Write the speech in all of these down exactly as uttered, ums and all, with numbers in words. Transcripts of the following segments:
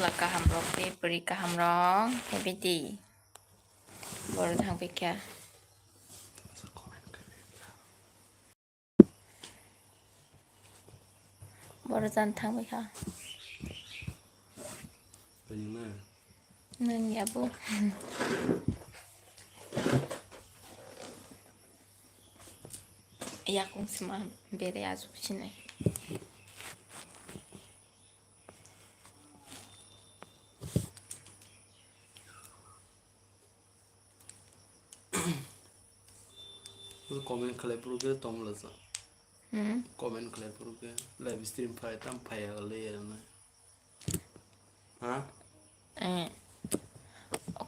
Kaham rok tei bwrwi kaham rok khe bidi. Boro thang pai kha. Boro jan thang pai kha. Nang ya bo. Yakung sima bere ajuk sinai. Comment khlai phuru khe tong lacha. Hmm? Comment khlai phuru khe live stream phai tam phai ya le ya na. Ha? Eh.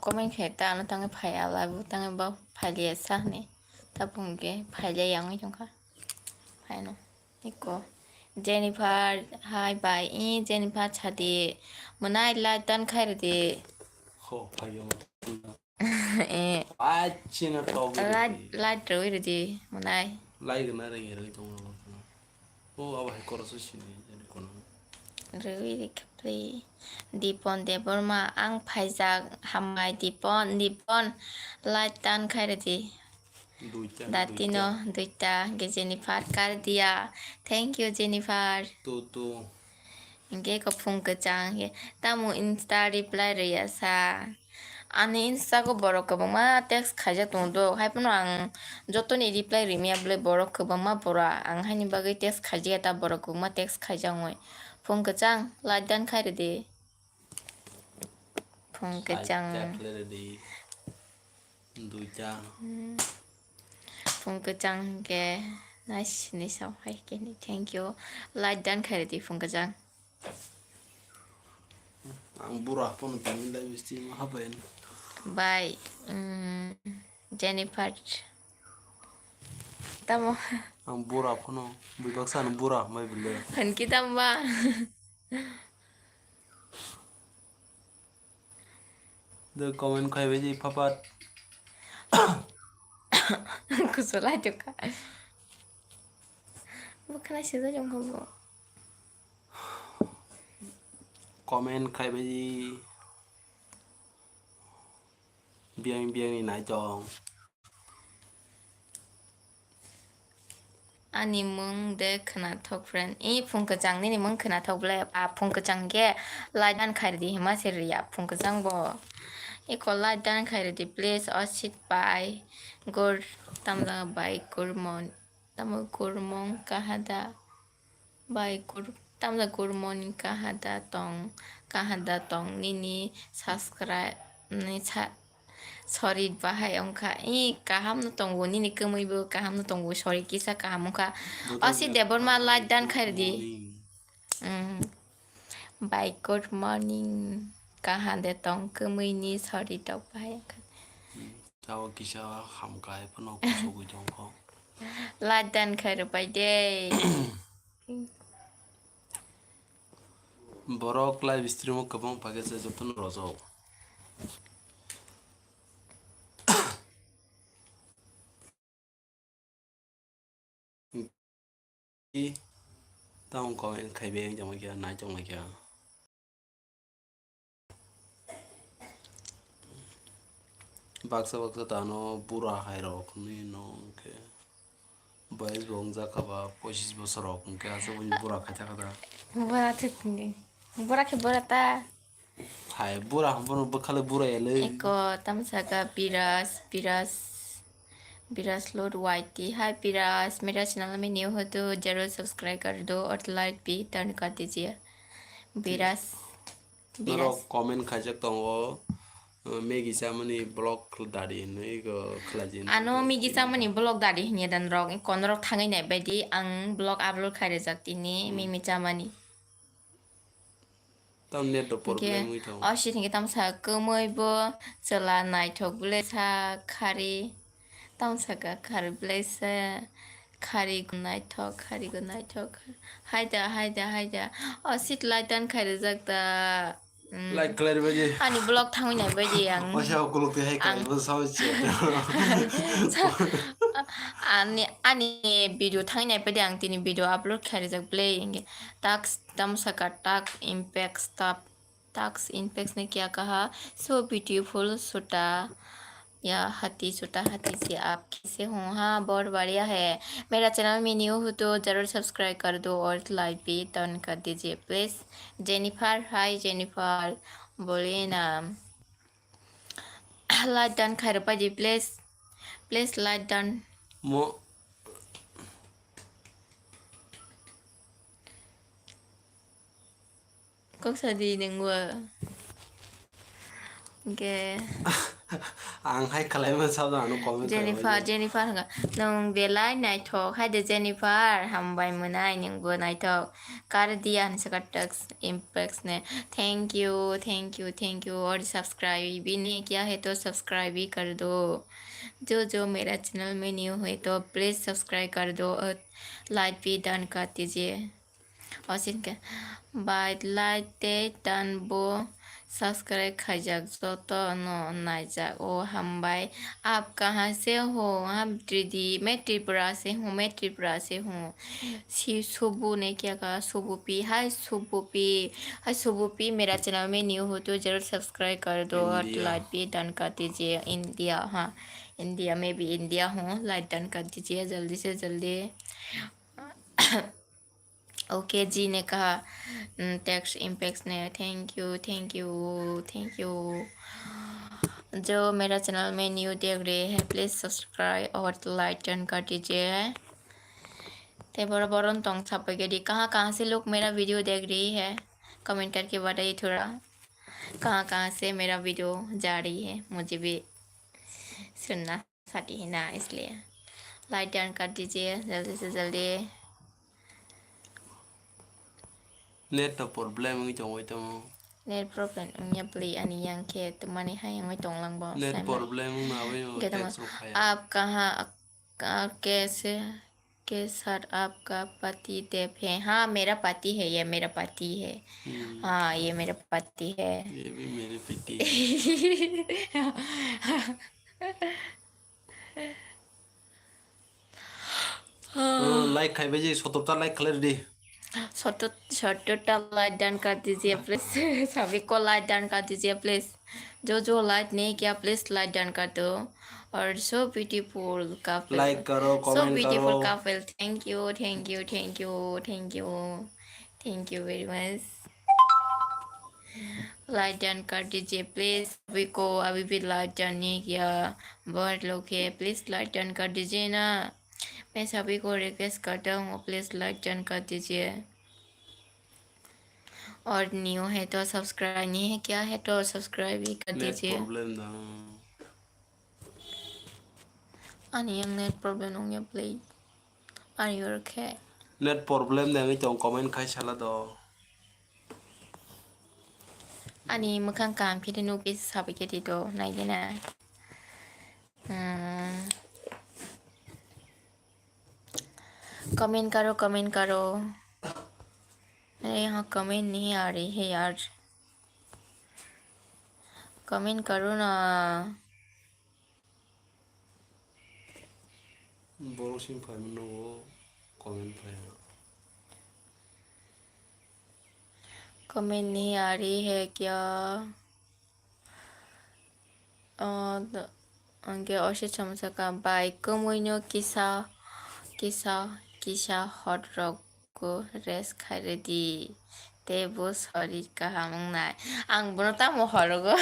Comment khe ta ano tangwi phai ya la bu tangwi ba phai le sa ni. Ta phung khe phai le yang wi tong kha. Phai no. Iko. Jennifer, hi bye. I Jennifer chadi. Mwnai light dan khai ridi. Ho, phai yo. Eh. Achina to. Light, light rwi ridi. Mwnai. Light gana rwi rwi tong. O abo hai koroso sini. Rwi rikha. Dipon Debbarma, ang phaijak hambai Dipon, Dipon, light tan khai ridi. Duita, Datino, duita. Duita, ge Jennifer kar dia. Thank you, Jennifer. Tu, tu. Hingke ko phung kwchang, hingke tamo Insta reply rwya sa. Ani Insta ko borok kwbangma text khaijak tongo do, haiphano ang jotoni reply rwmaya bwle borok kwbangma bora ang haini bagwi text khaijak ya ta borok kwbangma text khaijak wngwi. Phung kwchang, light dan khai rwdi. Phung kwchang. Light dan khai rwdi. Duita. Hmm. Phung kwchang hwnkhe nice ni sao hai khe ni thank you. Light dan khai rwdi phung kwchang. Ang bura phone tangwi live stream habai. Bai, mm, Jennifer. Tamo? Ang bura phone, bui baksa no bura mai bile. Hwnki tamba? The comment khai bai di phapat. Kusulai jokha. Bukhana sida jong kha bo. Comment khai bai di. Biyang biyang ni nai tong. Ani mung de khwnathok friend. I phung kwchang nini mung khwnathok ble. A phung kwchang khe light dan khai ridi hima se riya phung kwchang bo. Iko light dan khai ridi please. Osit bai gur tamla bai kurmon. Tamo kurmong kahada. Bai kur-, tamda kurmoni kahada tong, kahada tong nini subscribe ni sa-, sorry bahai wngkha. I kaham no tongo nini kwmwi bo kaham no tongo, sorry kisa kaham wngkha. Botol Osi Debbarma light dan khai ridi. Morning. Mm. Bai good morning. Kaham de tong kwmwi ni sorry tok bahai wngkha. Hmm. Tao kisa hamkai phano kusugwi tongkho. Light dan khai rwbai de. Borok live stream o kwbang paikhe se jotono rojak. Tamo comment khai bai wng tongma khe nai tongma khe. Baksa baksa tano bura hai rok hinwi no hwnkhe. Boyes bo wngjak kha ba pochis bosor rok hwnkhe aswk bura khaijak kha da. Bura thwk hwnkhe. Bura khe bura ta. Hai bura hwnphano bwkhale bura ya le. Eko tamsaka Biras, Biras, Biras Lord Y T. Hi Biras, mera channel mein new ho to zarur subscribe kar do aur like bhi turn kar dijiye. Biras, Biras. Norok comment khaijak tongo, uh, Maggie chamani vlog dadi hinwi go khlaijin. Ano Maggie chamani vlog dadi hinya dan rok, konorok thangwi nai baidi ang vlog upload khai rijak tini, hmm, Mimi chamani. Tam net do problem wngwi tongo. O sithingi tamsa kwmwi bo chwla naithok bwlai sa khari. Tamsa ka khari bwlai sa khari go naithok, khari go naithok. Haida, haida, haida. O sit light dan khai rijak da. Mm. Light khlai bai di. Ani vlog thangwi nai bai di ang. Osa kuluk te hai ang kai bo sao che. Ani, ani video thangwi nai bai di ang tini video upload khai rijak bwlai hinge. Tax tamsa ka tax impact stop. Tax Impex ne kya kaha? So beautiful, chota ya hati, chota hati se aap kaise ho? Haan, bahut badhiya hai. Mera channel mein new ho to zaroor subscribe kar do aur like bhi done kar dijiye please. Jennifer, hi Jennifer, boliye na. Like done khai rwpai di please. Please like done. Mo Kok sadi nungwa. Ge. Ang hai kalaima sabda ano comment Jennifer, kalaima. Jennifer hwnga. Nwng belai naithok hai de Jennifer, hambai mwnai nwngbo naithok. Kar diya hinwi sakha Tax Impex ne. Thank you, thank you, thank you. Aur subscribe bhi nahi kiya hai to subscribe bhi kar do. Jo jo mera channel mein new hai to please subscribe kar do aur like bhi done kar dijiye. Osinke bai like tei tan bo subscribe khaijak joto no naijak o hambai. Aap kaha se ho? Aap didi, main Tripura se hoon, main Tripura se hoon. Si Subu ne kya kaha? Subupi, hi Subupi, hi Subupi, mera channel mein new ho to zaroor subscribe kar do aur India. Like bhi done kar dijiye. India, haan, India, maybe India ho, like done kar dijiye jaldi se jaldi. Okay जी ने कहा, हम्म, Tax Impex ने, thank you, thank you, thank you। जो मेरा चैनल में न्यू देख रहे हैं, प्लीज सब्सक्राइब और लाइक डन कर दीजिए। ते बड़ा बड़ा तोंग छापे के दी, कहाँ कहाँ से लोग मेरा वीडियो देख रही है, कमेंट करके बताइए थोड़ा, कहाँ कहाँ से मेरा वीडियो जा रही है, मुझे भी सुनना। Sati hina, isliye like done kar dijiye jaldi se jaldi. Net no problem wngwi tongwi tongo. Net problem wngya bwlwi ani yang khe twmani hai wngwi tonglang bo. Net problem wngma wi o text rok phaiya. Aap kaha, aap kaise, ke sir aapka pati dev hai? Haan, mera pati hai, ye mera pati hai. Hmm. Haan, ye mera pati hai. Ye bhi mere pati hai. Oh, like khai baji, sotor ta like khlai di. Sotor, sotor ta like done kar dijiye, please. Sabhi ko like done kar dijiye, please. Jo jo like nahi kiya, please like done kar do. Aur so beautiful couple. Like karo, so comment beautiful karo. Couple. Thank you, thank you, thank you, thank you. Thank you very much. Like done कर दीजिए प्लीज। सभी को अभी भी like done नहीं किया, बहुत लोग है, प्लीज लाइक डन कर दीजिए ना। मैं सभी को रिक्वेस्ट करता हूँ, प्लीज लाइक डन कर दीजिए। और न्यू है तो सब्सक्राइब नहीं है, क्या है तो सब्सक्राइब भी कर दीजिए। Problem da. Ani yang net problem nung ya play. Are you okay? Net problem de wngwi tong, comment khai sala do. Ani mwkhang kaham khe de nugwi sabai khe di do, nai de na. Hmm. Comment karo, comment karo. Are yahan comment nahi aa rahi hai yaar. Comment karo na. Borok simi phaimano o comment phai. Comment nahi aa rahi hai kya? O, do-, hwnkhe osi chwng sakha, bai kwmwino kisa, kisa, kisa hot rok. Ko rest khai rwdi. Tei bo sorry kaham wngnai. Ang bono tamo horogo.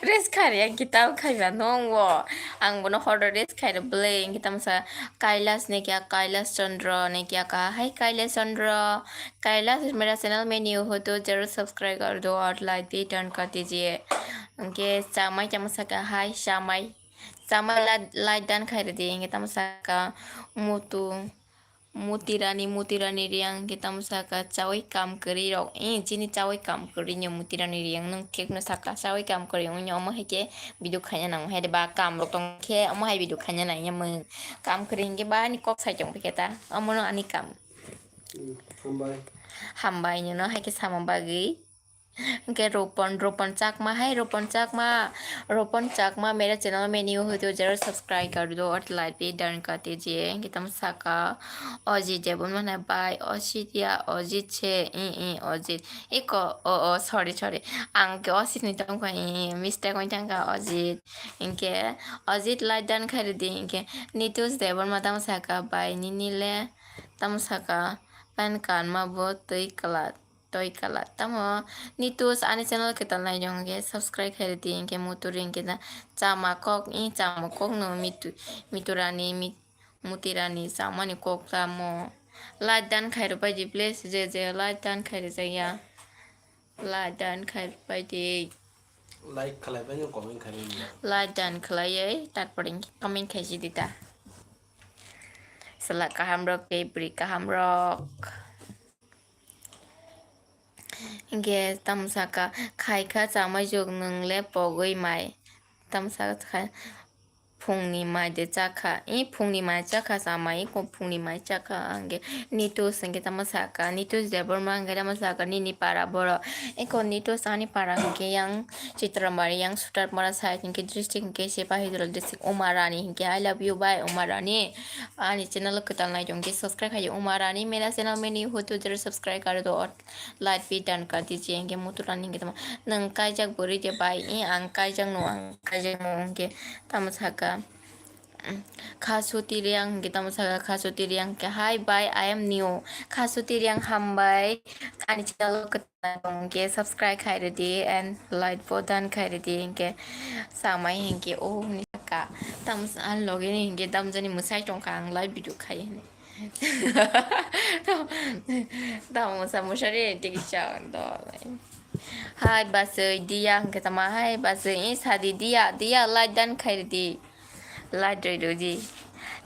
Rest khai rwya hwnkhe tamo khaiba nung bo. Ang bono horo rest khai rw bwlwi hwnkhe tamo sa Kailas ne kya, Kailas Chandra ne kya kaha hai Kailas Chandra. Kailas mera channel mein new ho to zarur subscribe kar do aur like bhi done kar dijiye. Hwnkhe chamai tamo saka hai chamai. Chamai la-, like done khai rwdi hwnkhe tamo saka mutu. Mutirani, Mutirani Reang hwnkhe tamo saka chawi kam kwrwi rok. Eh, chini chawi kam kwrwi ni Mutirani Reang nwng thikno saka chawi kam kwrwi wngya omo hai khe video khaina nango hai de ba kam rok tong khe omo hai video khaina nangya mwng. Kam kwrwi hwnkhe ba ani kok sai tong khe ta omo no ani kam. Hmm, hambai. Hambai nino hai khe sama bagwi. Hingke Ropon, Ropon Chakma, hai Ropon Chakma, Ropon Chakma, mere channel mein new ho to jarur subscribe kar do aur like bhi done kar dijiye. Hingke tamo saka, Ajit Debbarma hai bai, Ajit ya, Ajit se, i, i, Ajit. Iko, o, o, sorry, sorry. Ang ke Ajit ni tongkha, i, i, mistake oi thangkha, Ajit. Hingke Ajit like done khairidi, hingke Nitush Debbarma tamo saka, bai nini le tamo saka, pan kanma bo twi kala, twi kala. Tamo Nitush ani channel kwtal naijong hingke subscribe khairidi, hingke muturi hingke da chama kok, i chama kok no mitu, miturani, mit-, mutirani chamani kok tamo. Like done khairok bai di please, je je like done khairok jakya. Like done khairok bai di. Like khlai bai no comment khlai bai no. Like done khlaiwi, tarpore hingke comment khaisi di ta. Sala kaham rok tei bwrwi kaham rok. Hingke tamo saka, khaikha chamai jok nwng le pogwi mai. Tamo saka, phungni mai de chakha. I phungni mai chakha chamai, ko phungni mai chakha. Hingke Nitush hingke tamo saka, Nitush Debbarma hingke tamo saka, nini para borok. Eko Nitush ani para hingke yang Chitramari, yang Sutarmara side hingke district hingke Sepahijala district. Uma Rani hingke I love you bai Uma Rani. Ani channel kwtal naitong hingke subscribe khai Uma Rani. Mera channel menu hotu jero subscribe kar do. Like bhi done kar dijiye, hingke muturani hingke tamo, nwng kaijak bwrwi de bai, i ang kaijak no, ang kaijak no, hingke tamo saka, mm, Khasuti Reang hingke tamo saka, Khasuti Reang hingke, hi bai, I am new, Khasuti Reang hambai, ani channel o kwtal hingke subscribe khairidi and like bo done khairidi, hingke samai hingke o hini saka, tamo sa, ani loge ni hingke tamo jani mwsai tongkha, ang live video khai hini. Tamo sa musari tiki chao do. Hai basui dia hingke tamo hai basui, i sadi dia, dia like done khairidi. Like rwi ridi.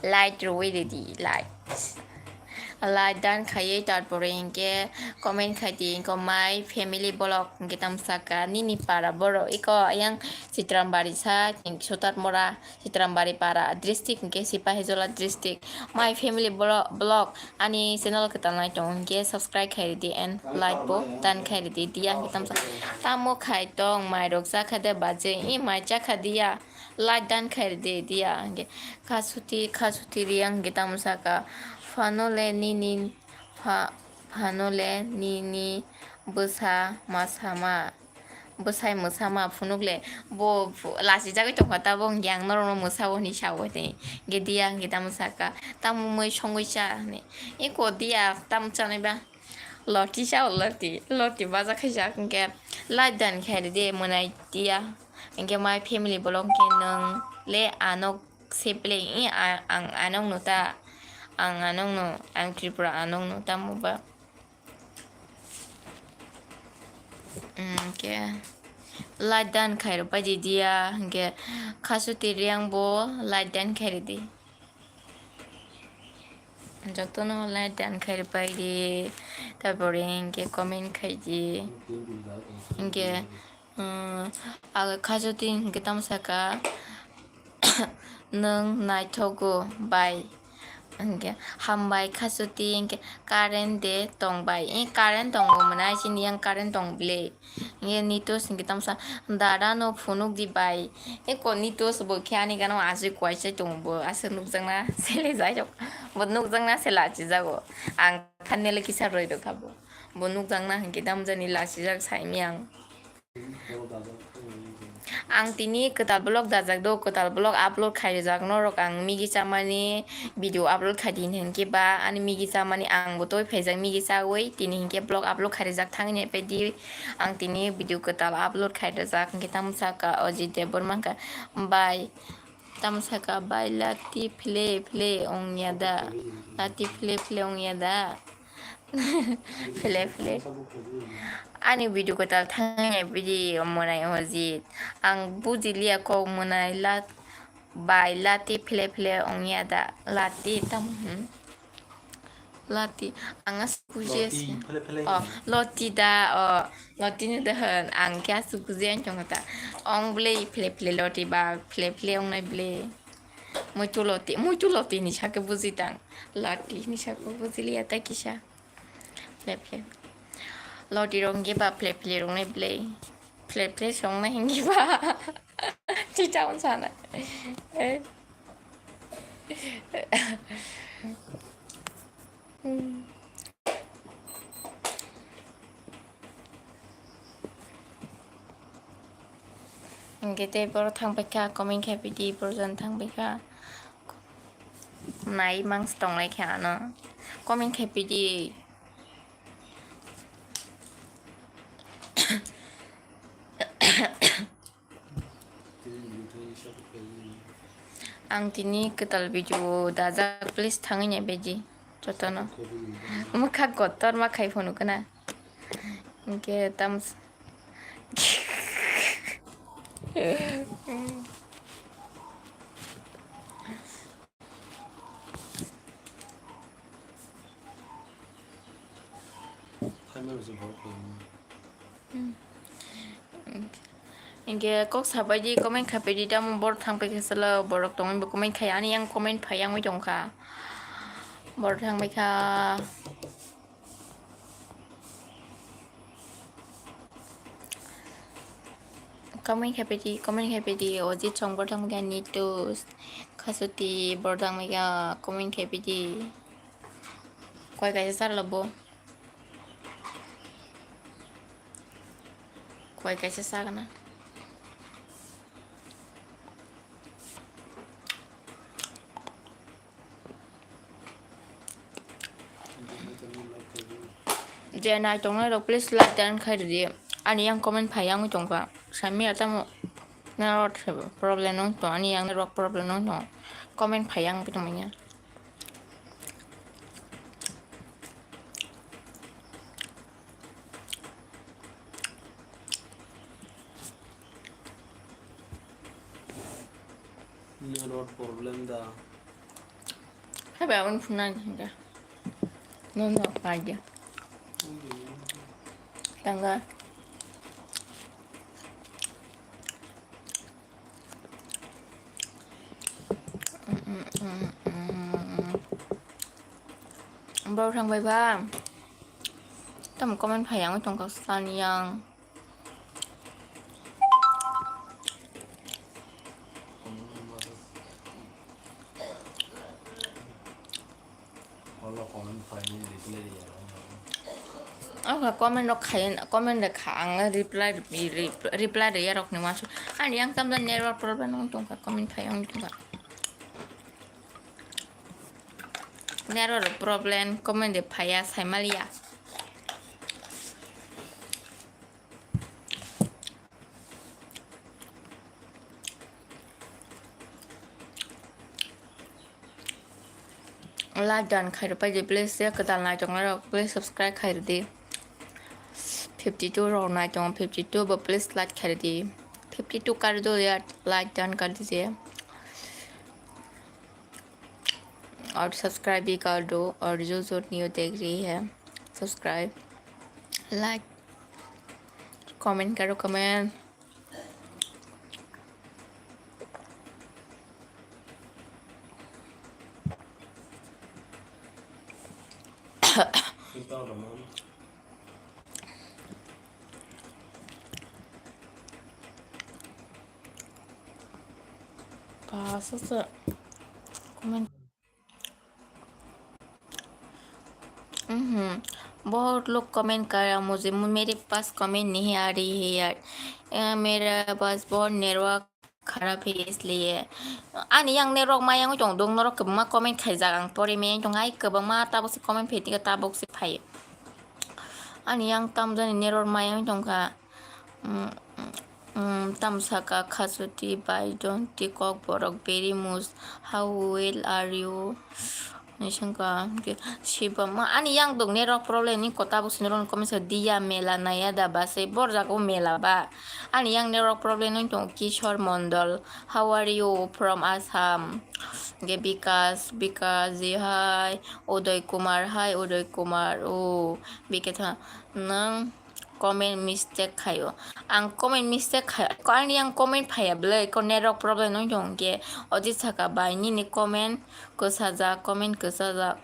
Like rwi ridi. Like. Like done khaiye tarpore hingke comment khaidi, hingke my family vlog hingke tamo saka, nini para borok iko yang Chitramari sa, hingke Sutarmara. Chitramari para district hingke Sipahijola district. My family vlog, vlog ani channel kwtal nai tongo hingke subscribe khairidi and like bo done khairidi, dia hingke tamo sa. Tamo khai tong mai rok chakha de baje, i mai chakha dia, like done khairidi dia hingke. Khasuti, Khasuti Reang hingke tamo saka, phano le nini pha-, phano le nini bwsa ma sama. Bwsai mwsa ma phunuk le, bo phu-, lachijagwi tongkha tabok, hwnkhe ang norokno mwsa bo hinwi sao hinwi. Hwnkhe dia hwnkhe tamo saka, "Tamo mui songwi cha," hinwi. Eko dia tamo chanai ba? Loti chao, loti, loti baja khaijak hwnkhe, like done khairidi mwnai dia. Hwnkhe my family bolong khe nwng le ano se pleng i a-, ang anokno ta, ang anokno, ang Tripura anokno tamo ba. Hwnkhe like done khairok bai di dia, hwnkhe Khasuti Reang bo like done khairidi. Jotono like done khairok bai di, tarpore hwnkhe comment khaidi. Hwnkhe, um, age Khasuti hwnkhe tamo saka, "Nwng naithogo bai." Hwnkhe, "Hambai Khasuti," hwnkhe, "Current de tong bai?" E, current tongo mwnai, chini yang current tong bwle. Hwnkhe Nitush hwnkhe tamo sa, "Dada no phunuk di bai." Eko Nitush bo khe ani gana o aswk kuaisa tongo, bo aswk nukjakna sele jairok. Bo nukjakna se lachijago. Ang thumbnail kisa rwi rwkha bo. Bo nukjakna hwnkhe tamo jani lachijak saimiyang. Ang tini kwtal vlog dajak do, kwtal vlog upload khaijak norok ang Maggi chamani video upload khaidi hwnkhe ba ani Maggi chamani ang bo toi phaijak Maggi chawi tini hwnkhe vlog upload khaijak thangni pedi ang tini video kwtal upload khaijak hwnkhe tamo saka Ajit Debbarma hwnkha bai tamo saka bai lati phle phle ongya da, lati phle phle ongya da. Phle phle. Ani video kwtal thangya video mwnai Ajit. Ang bujiliya kok mwnai la bai lati phle phle ongya da. Lati tam, hmm. Lati ang aswk buji. Loti, phle phle. Oh, loti da, oh, loti ni da hwn. Ang khe aswk buji ang chong ta. Ong bwle phle phle loti ba phle phle ongnai bwle. Muitu loti, muitu loti ni sakhe buji tang. Lati ni sakhe bujiliya ta kisa. Lep, lep. Loti rok hingke ba phle phle rok nai belai. Phle phle song nai hingke ba. Ti town sana. Eh. Hmm. Hingke tei borok thang paikha, comment khaipidi, borok jan thang paikha. Nai mang tong lai kha ano. Comment khaipidi. Ang tini kwtal video dajak, please thangwi nai baidi jotono. Mwkha kotor ma khai phunukna. Hingke tam s-, Hingke kok sabaidi comment khapaidi, tamo borok thang paikha salo, borok tongwi bo comment khai, ani yang comment phai yangwi tongkha, borok thang paikha. Comment khaipidi, comment khaipidi, Ojit Song borok thang paikha, Nitus Khasuti borok thang paikha, comment khaipidi. Koi kaisa sar labo. Koi kaisa sagana. Je nai tongnai rok, please like dan khai ridi. Ani yang comment phai yangwi tongkha. Sami ya tamo na rot problem nong tong, ani yang rok problem nong tong. Comment phai yang tong manya. Network problem da. Hai ba, abang phone nang hingga. No, no, aja. Tangga. Bro thang bai ba. Tam comment phai yang tong kak sani yang. Olo comment phaini reply riyarok. Ang comment rok khai, comment rok kha, ang reply, reply riyarok ni wansuk. Ani yang tamda network problem wng tongkha, comment phai wng tongkha. Network problem, comment de phaiya, saimaliya. Like dan khai rwpai di, please. Ya kwtal nai tongnai rok, please subscribe khai rwdi. Fifty two rok nai tongo, fifty two bo please like khai rwdi. Fifty two kar do ya, like dan kar dijiye. और सब्सक्राइब भी कर दो, और जो जो न्यू देख रही है, सब्सक्राइब, लाइक, कमेंट करो, कमेंट। Comment। हम्म, बहुत लोग कमेंट कर रहा, मुझे, मु-, मेरे पास कमेंट नहीं आ रही है यार। अ, मेरा पास बहुत नेटवर्क खराब है इसलिए। Ani yang network ma yang tong dong, norok kwbangma comment khaijak, ang pori me tong hai, kwbangma tabok se comment phai tika tabok se phai. Ani yang tam jani network ma yang tong kha. Mm, mm, mm, tam saka khasuti bai don ti kok borok very much. How well are you? Ni sengka, ke, sibama, ani yang dong network problem ni kota bo sinirok comment sa dia mela naya da ba se bor jago mela ba. Ani yang network problem ni tong Kishore Mondol. How are you from Assam? Ge Bikas, Bikas ji hai, Uday Kumar hai, Uday Kumar, o, Biketha, nang comment mistake khaio. Ang comment mistake khai, ko ani yang comment phaiya bwlai, ko network problem wng tong khe, Ojit saka bai nini comment kwchajak, comment kwchajak.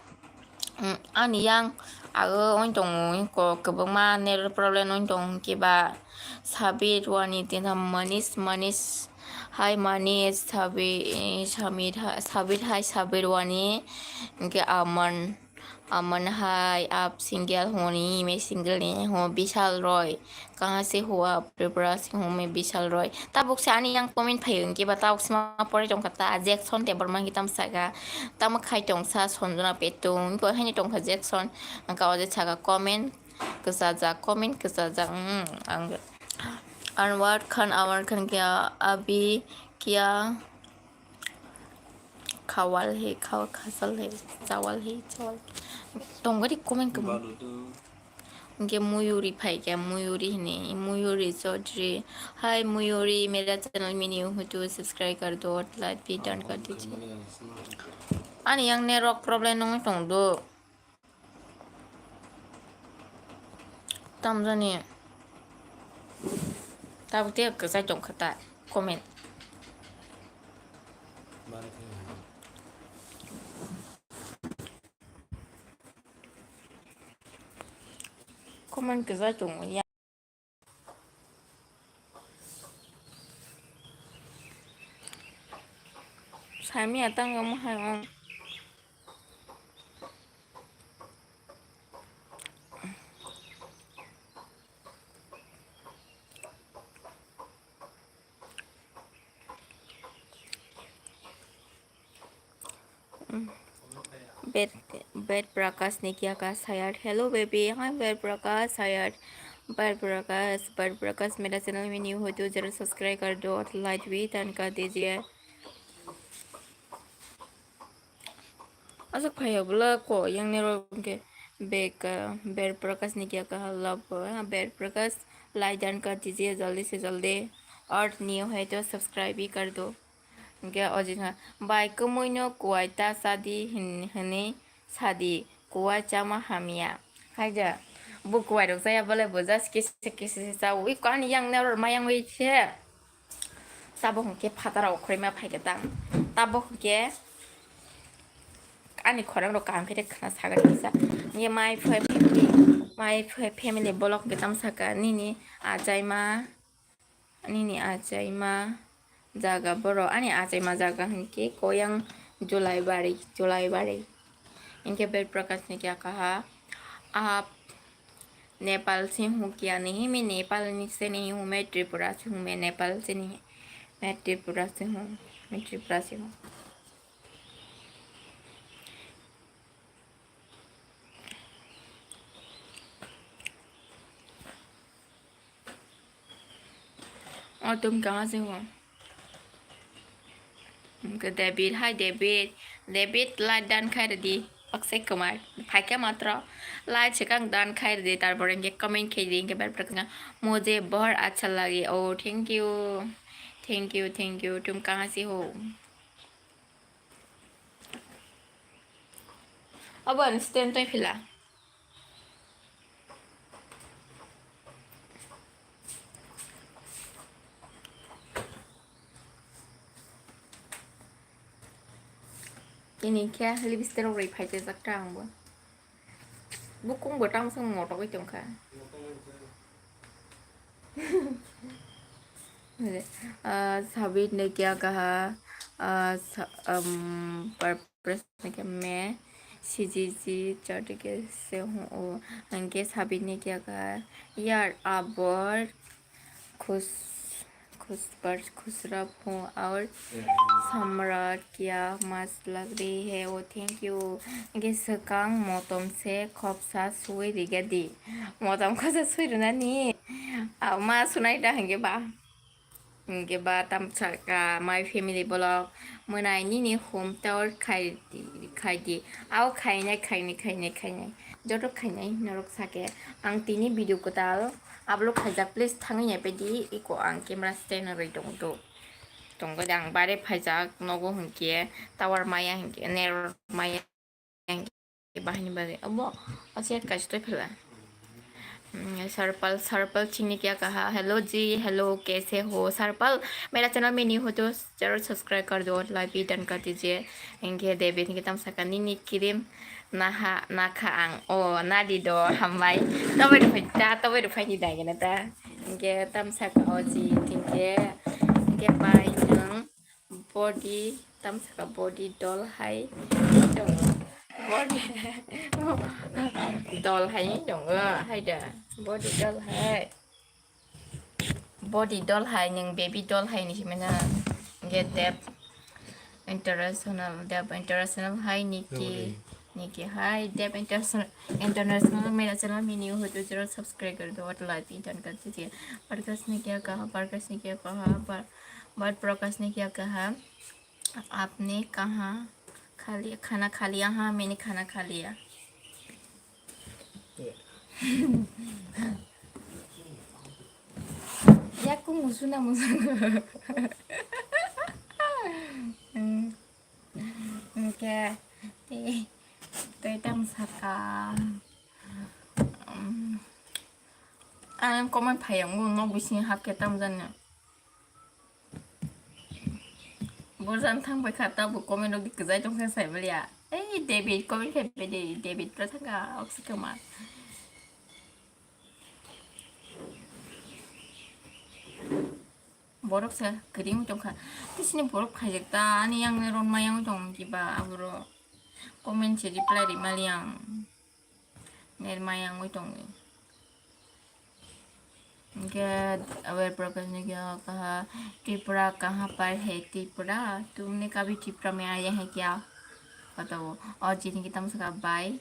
Mm, ani yang, ago wng tongo, wng kok kwbangma network problem wng tongo, hwnkhe ba Sabir Wani, tini Manish, Manish, hi Manish, Sabi-, Samir, hi, Sabir, hi Sabir Wani, hwnkhe Aman, Aman, hi, aap single ho nahi, main single nahi hoon, Bishal Roy, kahan se ho aap, Tripura se hoon, main Bishal Roy. Tabuk se ani yang comment phai hwnkhe ba tabuk se ma pore tongkha ta, Jackson Debbarma hwnkhe tamo saka, tamo khai tongsa Sanjana Petung, hwnkhe haino tongkha Jackson, hwnkhe o je saka comment, kwchajak, comment kwchajak, mm, ang, Anwar Khan, Anwar Khan kya, Abi kya, khawal he, khaw-, khasal he, chawal he, chawal. Tongwari comment kwmwi. Hwnkhe Muyuri phaikha, Muyuri hini, Muyuri Chaudhary. Hi Muyuri, mera channel mein new ho to subscribe kar do aur like bhi done kar dijiye. Ani yang network problem wngwi tongdo. Tamjani. Tabuk tei kwchai tongkha ta comment. Comment kwchai tongo ya. Sami atang kamu hai. Bed, Bed Prakash ne kya kaha shayad. Hello baby, hi Bed Prakash shayad. Bed Prakash, Bed Prakash, mera channel mein new ho to zarur subscribe kar do aur like bhi done kar dijiye. Aswk phaiya bwla ko yang nero ke bek, ah, Bed Prakash ne kya kaha love, ah, Bed Prakash like done kar dijiye jaldi se jaldi aur new hai to subscribe bhi kar do. Hwnkhe o jikha bai kwmwino kuwai ta chadi hin-, hwnwi sadi, kuwai chama hamya. Haida, bo kuwai rok chaya bole bo just kisa kisa se chao. Iko ani yang nero mayang wi se. Tabuk hwnkhe phataro okhorima phaikhe ta. Tabuk hwnkhe ani khorang rok kaham khe khna sagani kisa. Ye my family, my family vlog hwnkhe tamo saka nini achaima. Nini achaima jaga borok, ani achaima jaga hinkhe Koyang Julaibari, Julaibari. Hinkhe Bed Prakash ni kya kaha, aap Nepal se ho kya nahi, main Nepal ni se nahi hoon, main Tripura se hoon, main Nepal se nahi, main Tripura se hoon, main Tripura se hoon. O tum kaha se ho? Hwnkhe David, hi David. David, like done khai rwdi. Akshay Kumar. Phaikhe matro. Like se kang done khai rwdi. Tarpore hwnkhe comment khai di. Hwnkhe bar bar kha. Mujhe bahut acha lage. Oh, thank you. Thank you, thank you. Tum kaha se ho? Abo ani stand tei phila. Ini khe lipstick rok ri phai jak ta ang bo. Bukung bo tamo se motogwi tongkha. Ah, Sabit ne kya kaha? Ah, sa-, um, par-, प्रश्न के मैं सीजीजी चढ़ के से हूँ। ओ, उनके साबित ने क्या कहा? यार, आप बहुत खुश, खुश पर खुशरब हूँ और सम्राट क्या मस्त लग रही है। ओ, thank you। उनके सकांग मोतम से खपसा सुई रिगा दी। मोतम खपसा सुई रुना नी। आ, मा सुनाई डा हंगे बा। Hwnkhe ba tamo saka my family vlog mwnai nini home tour khai di, khai di. Ao khainai, khainai, khainai, khainai. Joto khainai norok sake. Ang tini video kwtal upload khaijak, please thangwi naipaidi. Iko ang camera stand rwi tongo do. Tongo de ang bare phaijak nogo hwnkhe tower maya hwnkhe network maya. Bahini bagwi abo asia kaisa toi phela. Mm, Sarpal, Sarpal chini kya kaha? Hello ji, hello, kaise ho? Sarpal, mera channel mein nahi ho to zarur subscribe kar do, like bhi done kar dijiye. Hwnkhe David hwnkhe tamo saka nini cream, Naha, nakha ang. O, nadi do, hambai. Tobai rok phai ta, tobai rok phai ni dai gana ta. Hingke tamsa ka o ji, hingke, hingke pai nang body, tamsa ka body dol hai. Body dol hai ni dong, o, hai da. Body dol hai. Body dol hai, nung baby dol hai ni simena. Hingke Dev International, Dev International hai Niki, Niki hai, Dev International, International mera channel mini ho to zero subscribe kar do, what like, intern kar diji. Parkas ne kya kaha, Parkas ne kya kaha, Par-, Bad Prakash ne kya kaha, aapne kaha khali, khana kha liya? Haan, maine khana kha liya. Yaku musu na musu. Hmm. Hingke, te, te tamsa ka. Hmm. Ang comment phai ang bo nok bising hap ke tam jani. Borjan thang pai kha, ta bo comment rok di kwchai tong khe sai baliya. Ei, David comment khai pai de, David pro thang kha, oksi kwma. Borok se kwrwi wng tong kha. Tisini borok khaijak ta, ani yang ronma yang tong kiba aboro comment se reply ri mali ang. Nerma yang wi tong ni. Hingke awer Prakash ni kya kaha, Tripura kaha par hai Tripura, tumne kabhi Tripura mein aaya hai kya? Kata o, aur jini ki tamsa ka bhai.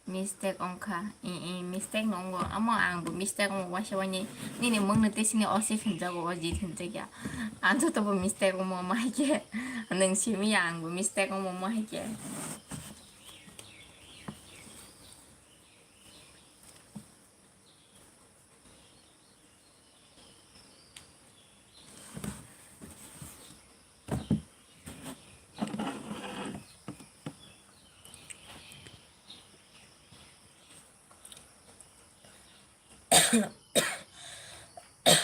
Mistake ongkha, i, i, mistake no ongo, amo ang bo mistake ongo waisa waini, nini mungno tei sini o se hinjago, o jit hinjakya, ang joto bo mistake omo omo hai khe, nwng simi ya ang bo mistake omo omo hai khe.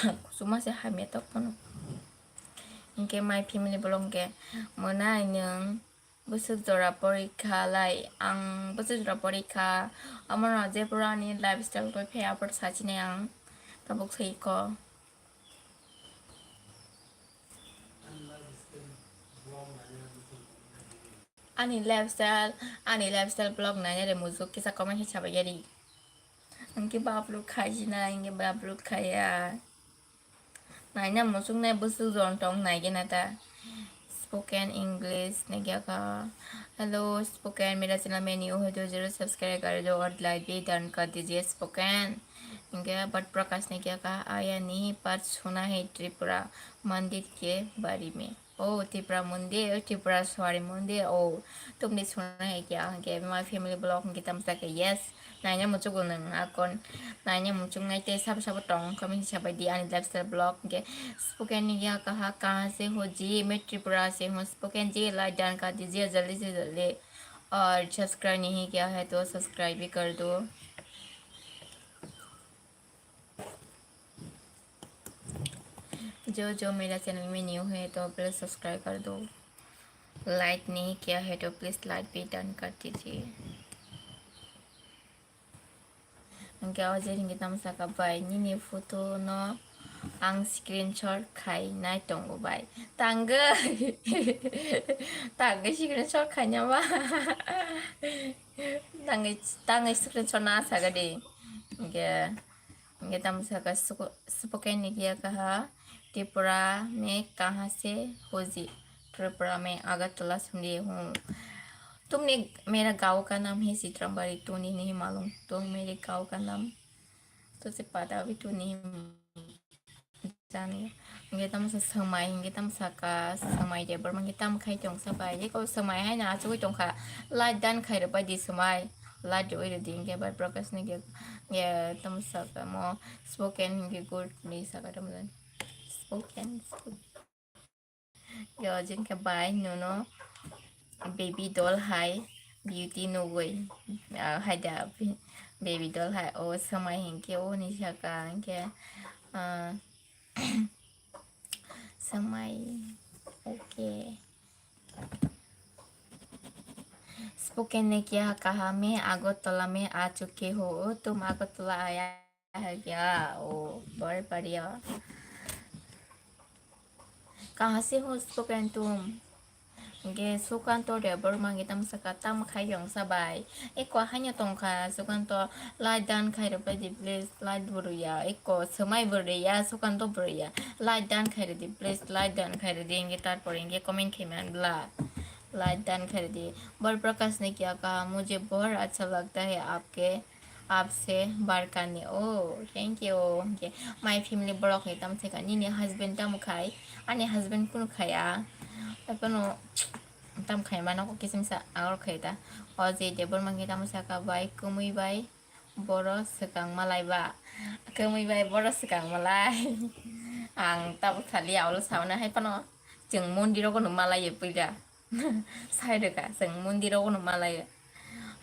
Kusuma se hamya tok phano. Hingke my family bolong ke mwnai nwng bwswk jora porikha lai, ang bwswk jora porikha, omono je pura ani lifestyle koi phe apor sachinai ang tabuk se iko. Ani lifestyle, ani lifestyle vlog nainai re muchuk kisa comment hai sabai yari. Hingke ba upload khaijina, hingke ba upload khaiya. Naina muchung nai bwswk jon tong nai gena ta. Spoken English nai kya ka. Hello, spoken, mera channel mein new ho to zero subscribe kar do aur like bhi done kar dijiye, spoken. Hingke Bad Prakash nai kya ka, aya nahi, par suna hai Tripura mandir ke baare mein. Oh, Tripura mandir, Tripura sorry mandir, oh, tumni suna hai kya, hingke my family vlog hingke tamsa ke, yes. Naina muchungo nwng akon, naina muchungnai tei sabo sabo tong kha, mini sabai di ani lifestyle vlog hingke spoken ni ya kaha, kaha se ho ji, main Tripura se ho, spoken ji, like done kar dijiye jaldi se jaldi, aur subscribe nahi kiya hai to subscribe bhi kar do. जो जो मेरा चैनल में न्यू है तो please subscribe कर दो, लाइक नहीं किया है तो प्लीज लाइक भी डन कर दीजिए। Hingke o je hingke tamo saka bai nini photo no ang screenshot khai nai tongo bai. Tangwi tangwi screenshot khai nama. Tangwi tangwi screenshot na saka di. Hingke hingke tamo saka spoken ni kiya kaha Tripura me kaha se hoji. Tripura me Agartala sundi hum. तुमने मेरा गांव का नाम है सीतरामबाड़ी, तूने नहीं मालूम, तो मेरे गांव का नाम तो से पता भी तू नहीं जाने। Hingke tamo sa swmai, hingke tamo saka swmai de borma hingke tamo khai tong sa bai, eko swmai hai na achugwi tong kha, like done khai rwbai di swmai, like rwbai rwdi hingke bai Prakash ni hingke tamo saka mo spoken hingke good ni saka tamo spoken. Yo, jingke bai nono baby doll hai beauty nugui, ah, hai da baby doll hai o swmai hingke o ni saka hingke, ah, swmai, okay. Spoken ne kya kaha, main Agartala mein aa chuke ho, tum Agartala aaya hai kya? Oh, bahut badhiya. Kaha se ho spoken tum? Hingke Sukanto Debbarma hingke tamo saka, tamo khai yong sa bai? Eko haino tongkha Sukanto, like done khai rwbai di please, like bo rwya, eko swmai bo rwya, Sukanto bo rwya, like done khai rwdi please, like done khai rwdi, hingke tarpor hingke comment khai man bla, like done khai rwdi. Bar Prakash ne kya kaha, mujhe bahut acha lagta hai aapke, aapse bar karne. Oh, thank you. Hingke my family borok hai tamo theka, nini husband tamo khai? Ani husband kunu khaya. Apono tam khai mano ko kisim sa agor khai ta. O je Debbarma hingke tamo saka bai, kumui bai boro swkang malai ba. Kumui bai boro swkang malai. Ang tamo thali aulo sauna hai pano. Chwng mondir o kono malai ya puila. Sai rwkha, chwng mondir o kono malai ya.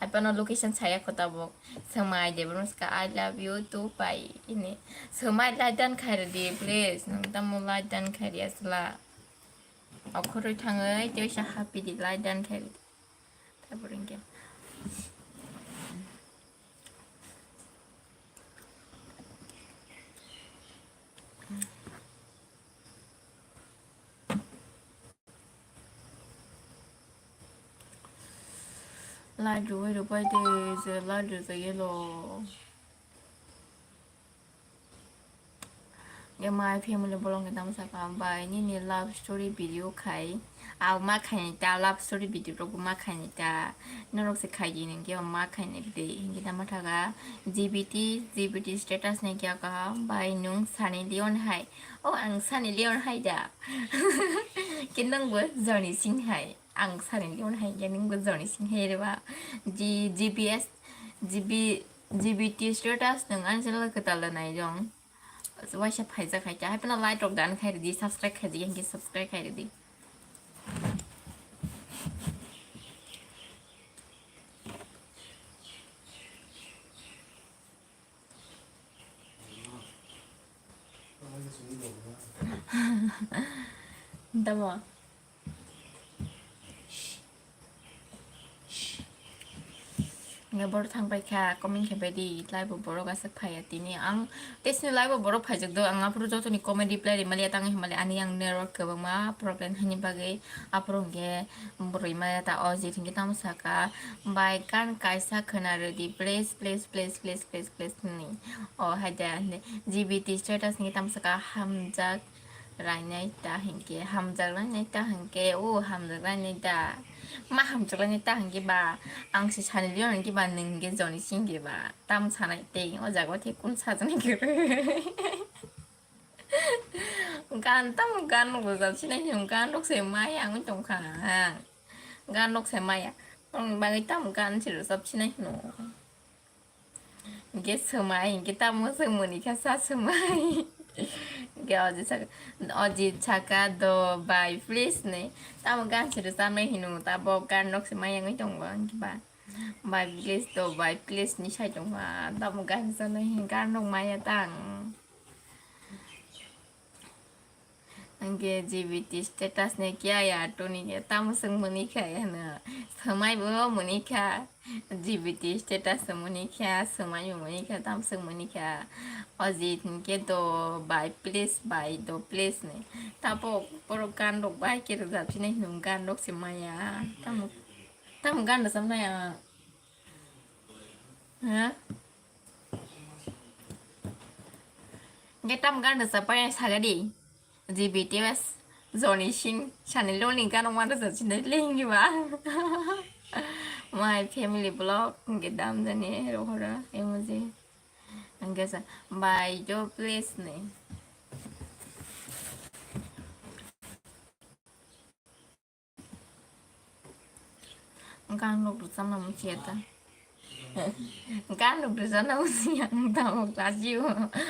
Hai pano location saya kho tabuk. Swmai Debbarma saka, "I love you too," pai ini. Swmai like done khai rwdi, please. Nang tamo like done khai rwya sla. Okhoroi thangoi, tei sa happy di like done khai rwdi. Tabuk hingke. Light rwui rwbai de, je light rwjak yelo. Ye my family bolong ke tamo saka, bai nini love story video khai. Aw ma khaini ta, love story video rok ma khaini ta. Norok se khai di nang ke ma khaini de. Hingi tamo thaga G B T, G B T status nai kya kaha, bai nung Sunny Leone hai. Oh, ang Sunny Leone hai da. Ke nang bo Johnny Singh hai. Ang Sunny Leone hai khe nungbo Johnny Singh hai rwba. G-, G B S, G B, G B T status nung ani channel kwtal da nai jong. Waisa phaijak hai khe. Hai phano like rok dan khai rwdi, subscribe khai rwdi, hinkhe subscribe khai rwdi. Tamo. Nge borok thang pai kha, comment khe bai di, live o borok aswk phai ya tini. Ang tei sini live o borok phaijak do, ang aphuru joto ni comment reply ri mali ya, tang himali ani ang network kwbangma problem hani bagwi aphuru hwnkhe. Bwrwi maya ta o jit hinkhe tamo saka, bai gan kaisa khwna rwdi, please, please, please hwnwi. O hai de, G B T status hinkhe tamo saka, hamjak rainai ta hinkhe, hamjak rainai ta hinkhe, o hamjak rainai ta. Ma hamjak rainai ta hinkhe ba, ang se Sunny Leone hinkhe ba, nwng hinkhe Johnny Singh hinkhe ba, tamo sanai tei o jaga o thai kunu sajani kwrwi. Gan tamo gan rok rwjap sinai hino, gan rok se maya wngwi tongkha ang. Gan rok se maya. Tongni bagwi tamo gan se rwjap sinai hino. Hinkhe swmai, hinkhe tamo swng mani kha sa swmai. Hinkhe Ajit saka, Ajit saka do bai please ni. Tamo gan se rwjapnai hino, tabok gan rok se maya wngwi tongo hinkhe ba. Bai please do, bai please ni sai tongma, tamo gan sana hin gan rok maya tang. Angke G B T status ne kya ya toni ya, tamo swng mani kha ya na, swmai bo mani kha, G B T status swng mani kha, swmai bo mani kha, tamo swng mani kha. Ajit hinkhe do bai please, bai do please ne. Tabo borok gan rok bai khe rwjap sinai hino, gan rok se maya. Tamo, tamo gan rwjapnai ang. Ha? Hinkhe tamo gan rwjapnai saga di. G B T S, Johnny Singh, Sunny Leone ni gan rok ma rwjap sinai le hinkhe ba. My family vlog, hinkhe dam jani rohora, emoji. Hinkhe sa, bai do please ni. Gan rok rwchapna muchia ta. Gan rok rwchapna muchia ang tamo lajio.